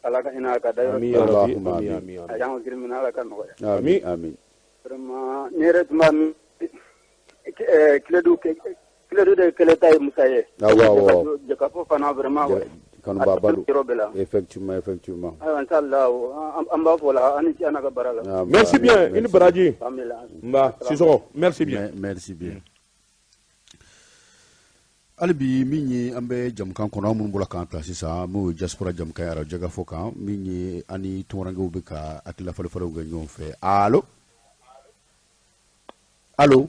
Ala ka hinɛ a ka da yɔrɔ. Ami ya Rabbi, ami ami. A y'an girin minɛ, Ala ka nɔgɔya. Ami ami. Vraiment, ne yɛrɛ tun b'a min Kiledu de kɛlɛ ta ye Musa ye. Awɔ awɔ. Jɛkafɔ fana vraiment. Kanuba ba don. Yɔrɔ bɛɛ la. Effectivement, effectivement. Ayiwa, inchallah, an b'a fɔ la, an ni ce an ka baara la. Merci bien, i ni baraji. Nba, Sisoko, merci bien. Merci bien. Hali bi min ye an bɛ jamukan kɔnɔ, an minnu bɔra k'an ta sisan, n'o ye diaspora jamukan ye arajo Jɛkafɔ kan, min ye an ni tunkarankew bɛ ka hakilila falen-falenw kɛ ɲɔgɔn fɛ. Allo. Allo.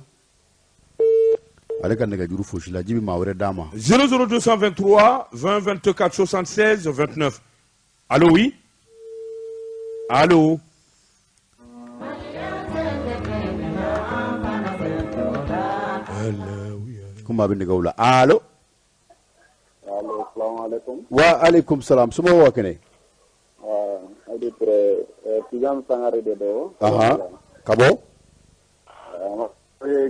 Ale ka nɛgɛjuru fosi la, ji bɛ maa wɛrɛ d'a ma. 00223 20 24 76 29. Allo, oui. Allo. Ko maa bɛ nɛgɛw la. Allo. Allo, salamu alaikum. Wa alaikum salam. Somɔgɔw ka kɛnɛ? Aw de tere, Tidiane Sangare de don. Ahan. Ka bɔ?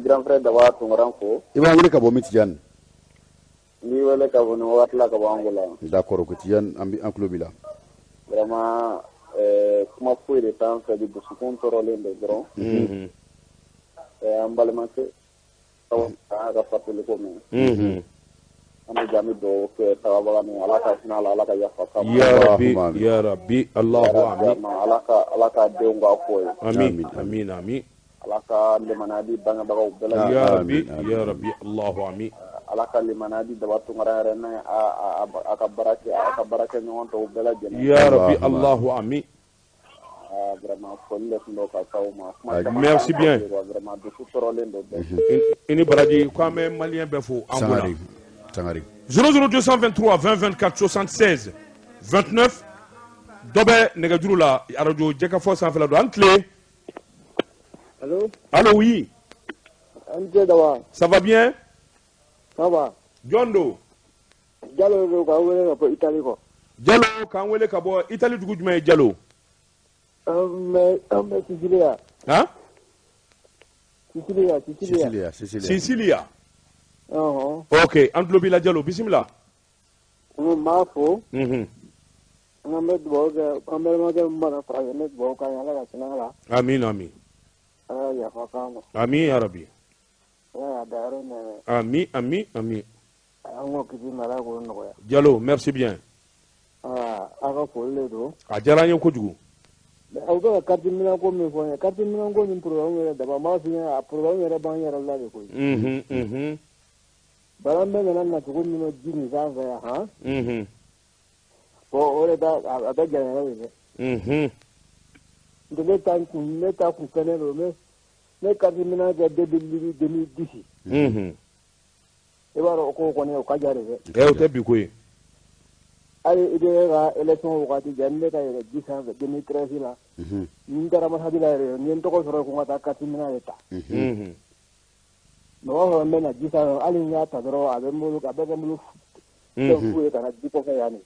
Grand frère Daba Tunkaran fo. I b'an wele ka bɔ min, Tidiane? N b'i wele ka bɔ nin wagati la ka bɔ Angola. D'accord, ok Tidiane, an tulo b'i la. Vraiment, kuma foyi de t'an fɛ bi, dusukun tɔɔrɔlen don dɔrɔn. An balimakɛ an ka fatuli ko mɛn. An bɛ jami dugawu kɛ tagabaga ni Ala ka hinɛ a la, Ala ka yafa k'a ma. Ya Rabbi, ya Rabbi, Allahu amin. Ala ka denw k'a kɔ ye. Amin, amin, amin. Ala ka limaniya di bangebagaw bɛɛ lajɛlen. Ya Rabbi, ya Rabbi, Allahu amin. Ala ka limaniya di Daba Tunkara yɛrɛ n'a a ka baara kɛ, a ka baara kɛ ɲɔgɔn tɔw bɛɛ lajɛlen. Ya Rabbi, Allahu amin. Vraiment foli de tun don ka s'aw ma. Merci bien. Vraiment dusu tɔɔrɔlen don bɛɛ. I ni baraji, k'an bɛ malien bɛɛ fo Angola. Sangare. 00223 20 24 76 29. Dɔ bɛ nɛgɛjuru la, arajo Jɛkafɔ sanfɛla don. An tile. Allô? Allô, oui. Ça va bien? Ça va. Jɔn don? Jalo don k'an wele ka bɔ Italie kɔ. Jalo k'an wele ka bɔ Italie, dugu jumɛn ye Jalo? An bɛ Sicilia. Han? Sicilia, Sicilia. Sicilia. Ɔhɔn. Ok, an tulo b'i la Jalo, bisimila. N b'a fo. An bɛ dugawu kɛ an balimakɛ min bana furakɛ, n bɛ dugawu k'a ye, Ala ka hinɛ a la. Amin, amin. Ala ka yafa k'an ma. Amin ya Rabbi. Ala k'a dayɔrɔ nɛɛmɛ. Amin, amin, amin. An k'o kisi ma, Ala k'o nɔgɔya. Jalo, merci bien. Aa, aw ka foli de don. A diyara an ye kojugu. Aw bɛ ka carte minɛn ko min fɔ n ye, carte minɛn ko nin problème yɛrɛ daba, n b'a f'i ɲɛna, a problème yɛrɛ b'an yɛrɛ la de koyi. Bana bɛɛ nana nacogo min na ji nin sanfɛ yan, han. Bon, o de b'a a bɛ gɛlɛya de dɛ. Ne ta kun, ne ta kun kɛnɛ don, ne carte minɛn kɛ 2010. I b'a dɔn o ko kɔni o ka ja de dɛ. O tɛ bi ko ye. Hali i bɛ ka élection wagati jɛ, n bɛ ka yɛlɛ ji sanfɛ 2013 la. Ni n taara ambassade la yɛrɛ, ni ye n tɔgɔ sɔrɔ ko n ka taa carte minɛ de ta. Mɛ o b'a sɔrɔ n bɛ na ji sanfɛ, hali n y'a ta dɔrɔn, a bɛ n bolo, a bɛ kɛ n bolo fɛn fu ye ka na ji kɔfɛ yan de.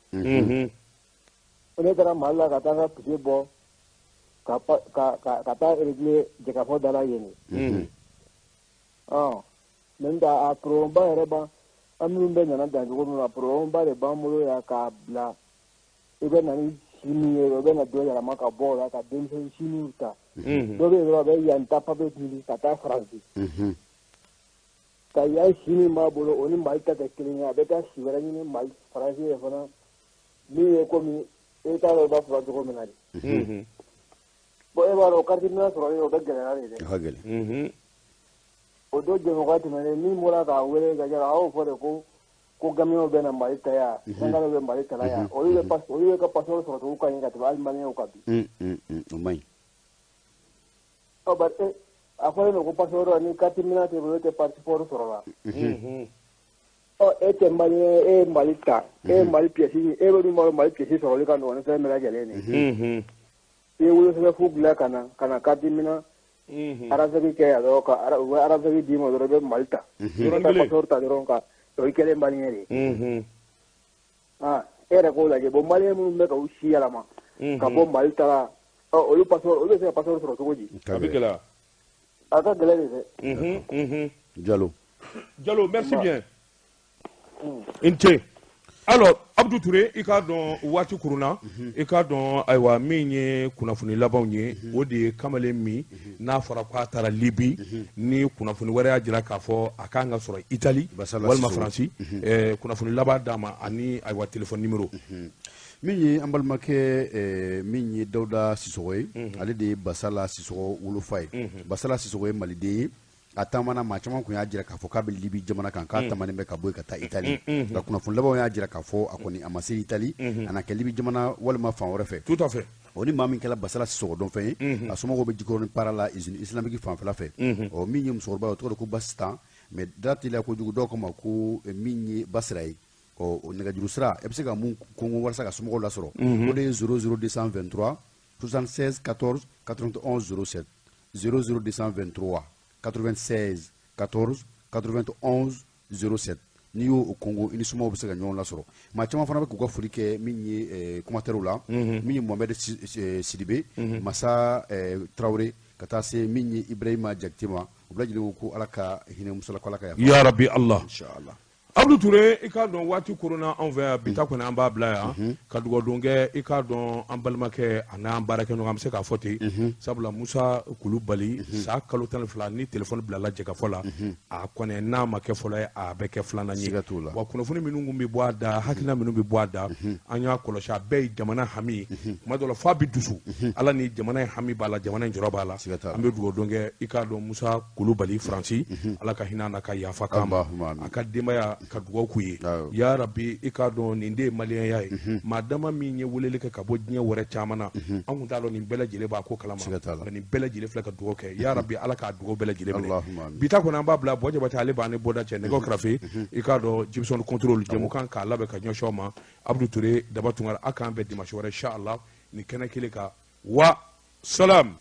Ne taara Mali la ka taa n ka puce bɔ ka taa régler jɛkafɔ da la yen de. Mɛ n ta a problème ba yɛrɛ ban, an minnu bɛ nana dan cogo min na, problème ba de b'an bolo yan k'a bila. I bɛ na ni si min ye, o bɛ na dɔ yɛlɛma ka bɔ o la ka denmisɛnnin si minnu ta. Dɔ bɛ yen dɔrɔn, a bɛ yan ta papier ɲini ka taa Faransi. Ka yan si min b'a bolo, o ni Mali ta tɛ kelen ye, a bɛ taa si wɛrɛ ɲini Mali Faransi ye fana min ye komi e t'a dɔn i b'a fɔ cogo min na de. Bon, e b'a dɔn carte minɛ sɔrɔli, o bɛ gɛlɛya de dɛ. A ka gɛlɛn. O don jɛmɔgɔ tɛmɛnen min bɔra k'a wele ka jara, a y'o fɔ de ko Gambiens bɛ na Mali ta yan, Sénégalais bɛ Mali ta yan, olu bɛ ka passeport sɔrɔ cogo ka ɲi ka tɛmɛ hali Maliens kan bi. O man ɲi. Ɔ bari a fɔlen don ko passeport ni carte minɛ t'i bolo, e tɛ passeport sɔrɔ la. Ɔ e tɛ Malien, e ye Mali ta, e ye Mali pièce, e bɛ dun b'a dɔn Mali pièce sɔrɔli ka nɔgɔn ni fɛn bɛɛ lajɛlen de. I ye wolosɛbɛn fu dilan ka na carte minɛ arasɛki kɛ yan dɔrɔn, ka u bɛ arasɛki d'i ma dɔrɔn, i bɛ Mali ta. I bɛ taa passeport ta dɔrɔn ka o ye kɛlen Malien de ye. E yɛrɛ k'o lajɛ, bon Malien minnu bɛ ka u si yɛlɛma ka bɔ Mali ta la, olu passeport, olu bɛ se ka passeport sɔrɔ cogo di? A bɛ gɛlɛya. A ka gɛlɛn de dɛ. Jalo. Jalo, merci bien. I ni ce. Alors Abdou Touré, i k'a dɔn waati kurunna, i k'a dɔn ayiwa min ye kunnafoni labanw ye, o de ye kamalen min n'a fɔra k'a taara Libi, ni kunnafoni wɛrɛ y'a jira k'a fɔ a kan ka sɔrɔ Italie walima Faransi, kunnafoni laban d'a ma ani ayiwa téléphone numéro. Min ye an balimakɛ min ye Dawuda Sisɔgɔ ye, ale de ye Basala Sisɔgɔ wolofa ye. Basala Sisɔgɔ ye maliden ye. A taamana, maa caman tun y'a jira k'a fɔ k'a bɛ Libi jamana kan, k'a tamanen bɛ ka bɔ yen ka taa Itali. Nka kunnafoni labanw y'a jira k'a fɔ a kɔni a ma se Itali, a na kɛ Libi jamana walima fan wɛrɛ fɛ. Tout à fait. O ni maa min kɛra Basala Sisɔgɔ dɔnfɛn ye, a somɔgɔw bɛ Jikɔrɔni para la usine islamique fanfɛla fɛ. Ɔ min ye musokɔrɔba ye, o tɔgɔ de ko Basitan, mais da teliya kojugu, dɔw ko ma ko min ye Basira ye. Ɔ o nɛgɛjuru sira, e bɛ se ka mun kɔngɔ walasa ka somɔgɔw lasɔrɔ, o de ye 00223 76 14 91 07, 00223 96 14 91 07. N'i y'o kɔngɔ, i ni somɔgɔw bɛ se ka ɲɔgɔn lasɔrɔ. Maa caman fana bɛ k'u ka foli kɛ min ye commentaire la, min ye Mohamed Sidibe, Masa Traoré, ka taa se min ye Ibrahima Jakite ma, u bɛɛ lajɛlen ko Ala ka hinɛ musala, ko Ala ka yafa. Ya Rabbi Allah. Inchallah. Abdou Touré, i k'a dɔn waati korona anw fɛ yan bi ta kɔni, an b'a bila yan ka dugawu kɛ, i k'a dɔn an balimakɛ a n'an baarakɛɲɔgɔn, an bɛ se k'a fɔ ten, sabula Musa Kulubali sa kalo 12 ni téléphone bilala jɛkafɔ la, a kɔni n'a ma kɛ fɔlɔ ye, a bɛ kɛ filanan ye. Wa kunnafoni minnu kun bɛ bɔ a da, hakilina minnu bɛ bɔ a da, an y'a kɔlɔsi, a bɛɛ ye jamana hami ye. Kuma dɔ la f'a bɛ dusu, Ala ni jamana in hami b'a la, jamana in jɔrɔ b'a la. An bɛ dugawu kɛ, i k'a dɔn Musa Kulubali Faransi, Ala ka hinɛ n'a ka yafa k'a ma, a ka denbaya ka dugawu k'u ye. Ya Rabbi, i k'a dɔn nin de ye maliyɛnya ye. Maa dama min ye weleli kɛ ka bɔ diɲɛ wɛrɛ caman na, an kun t'a dɔn nin bɛɛ lajɛlen b'a ko kalama, nka nin bɛɛ lajɛlen filɛ ka dugawu kɛ. Ya Rabbi, Ala k'a dugawu bɛɛ lajɛlen minɛ. Bi ta kɔni an b'a bila Buwa Jabate, ale b'an ni bɔda cɛ nɛgɛw kɛrɛfɛ, i k'a dɔn Gibson contrôle jɛmukan k'a labɛn ka ɲɛsin aw ma. Abdou Touré, Daba Tunkara, a k'an bɛn dimanche wɛrɛ inchallah nin kɛnɛ kelen kan. Wa salam.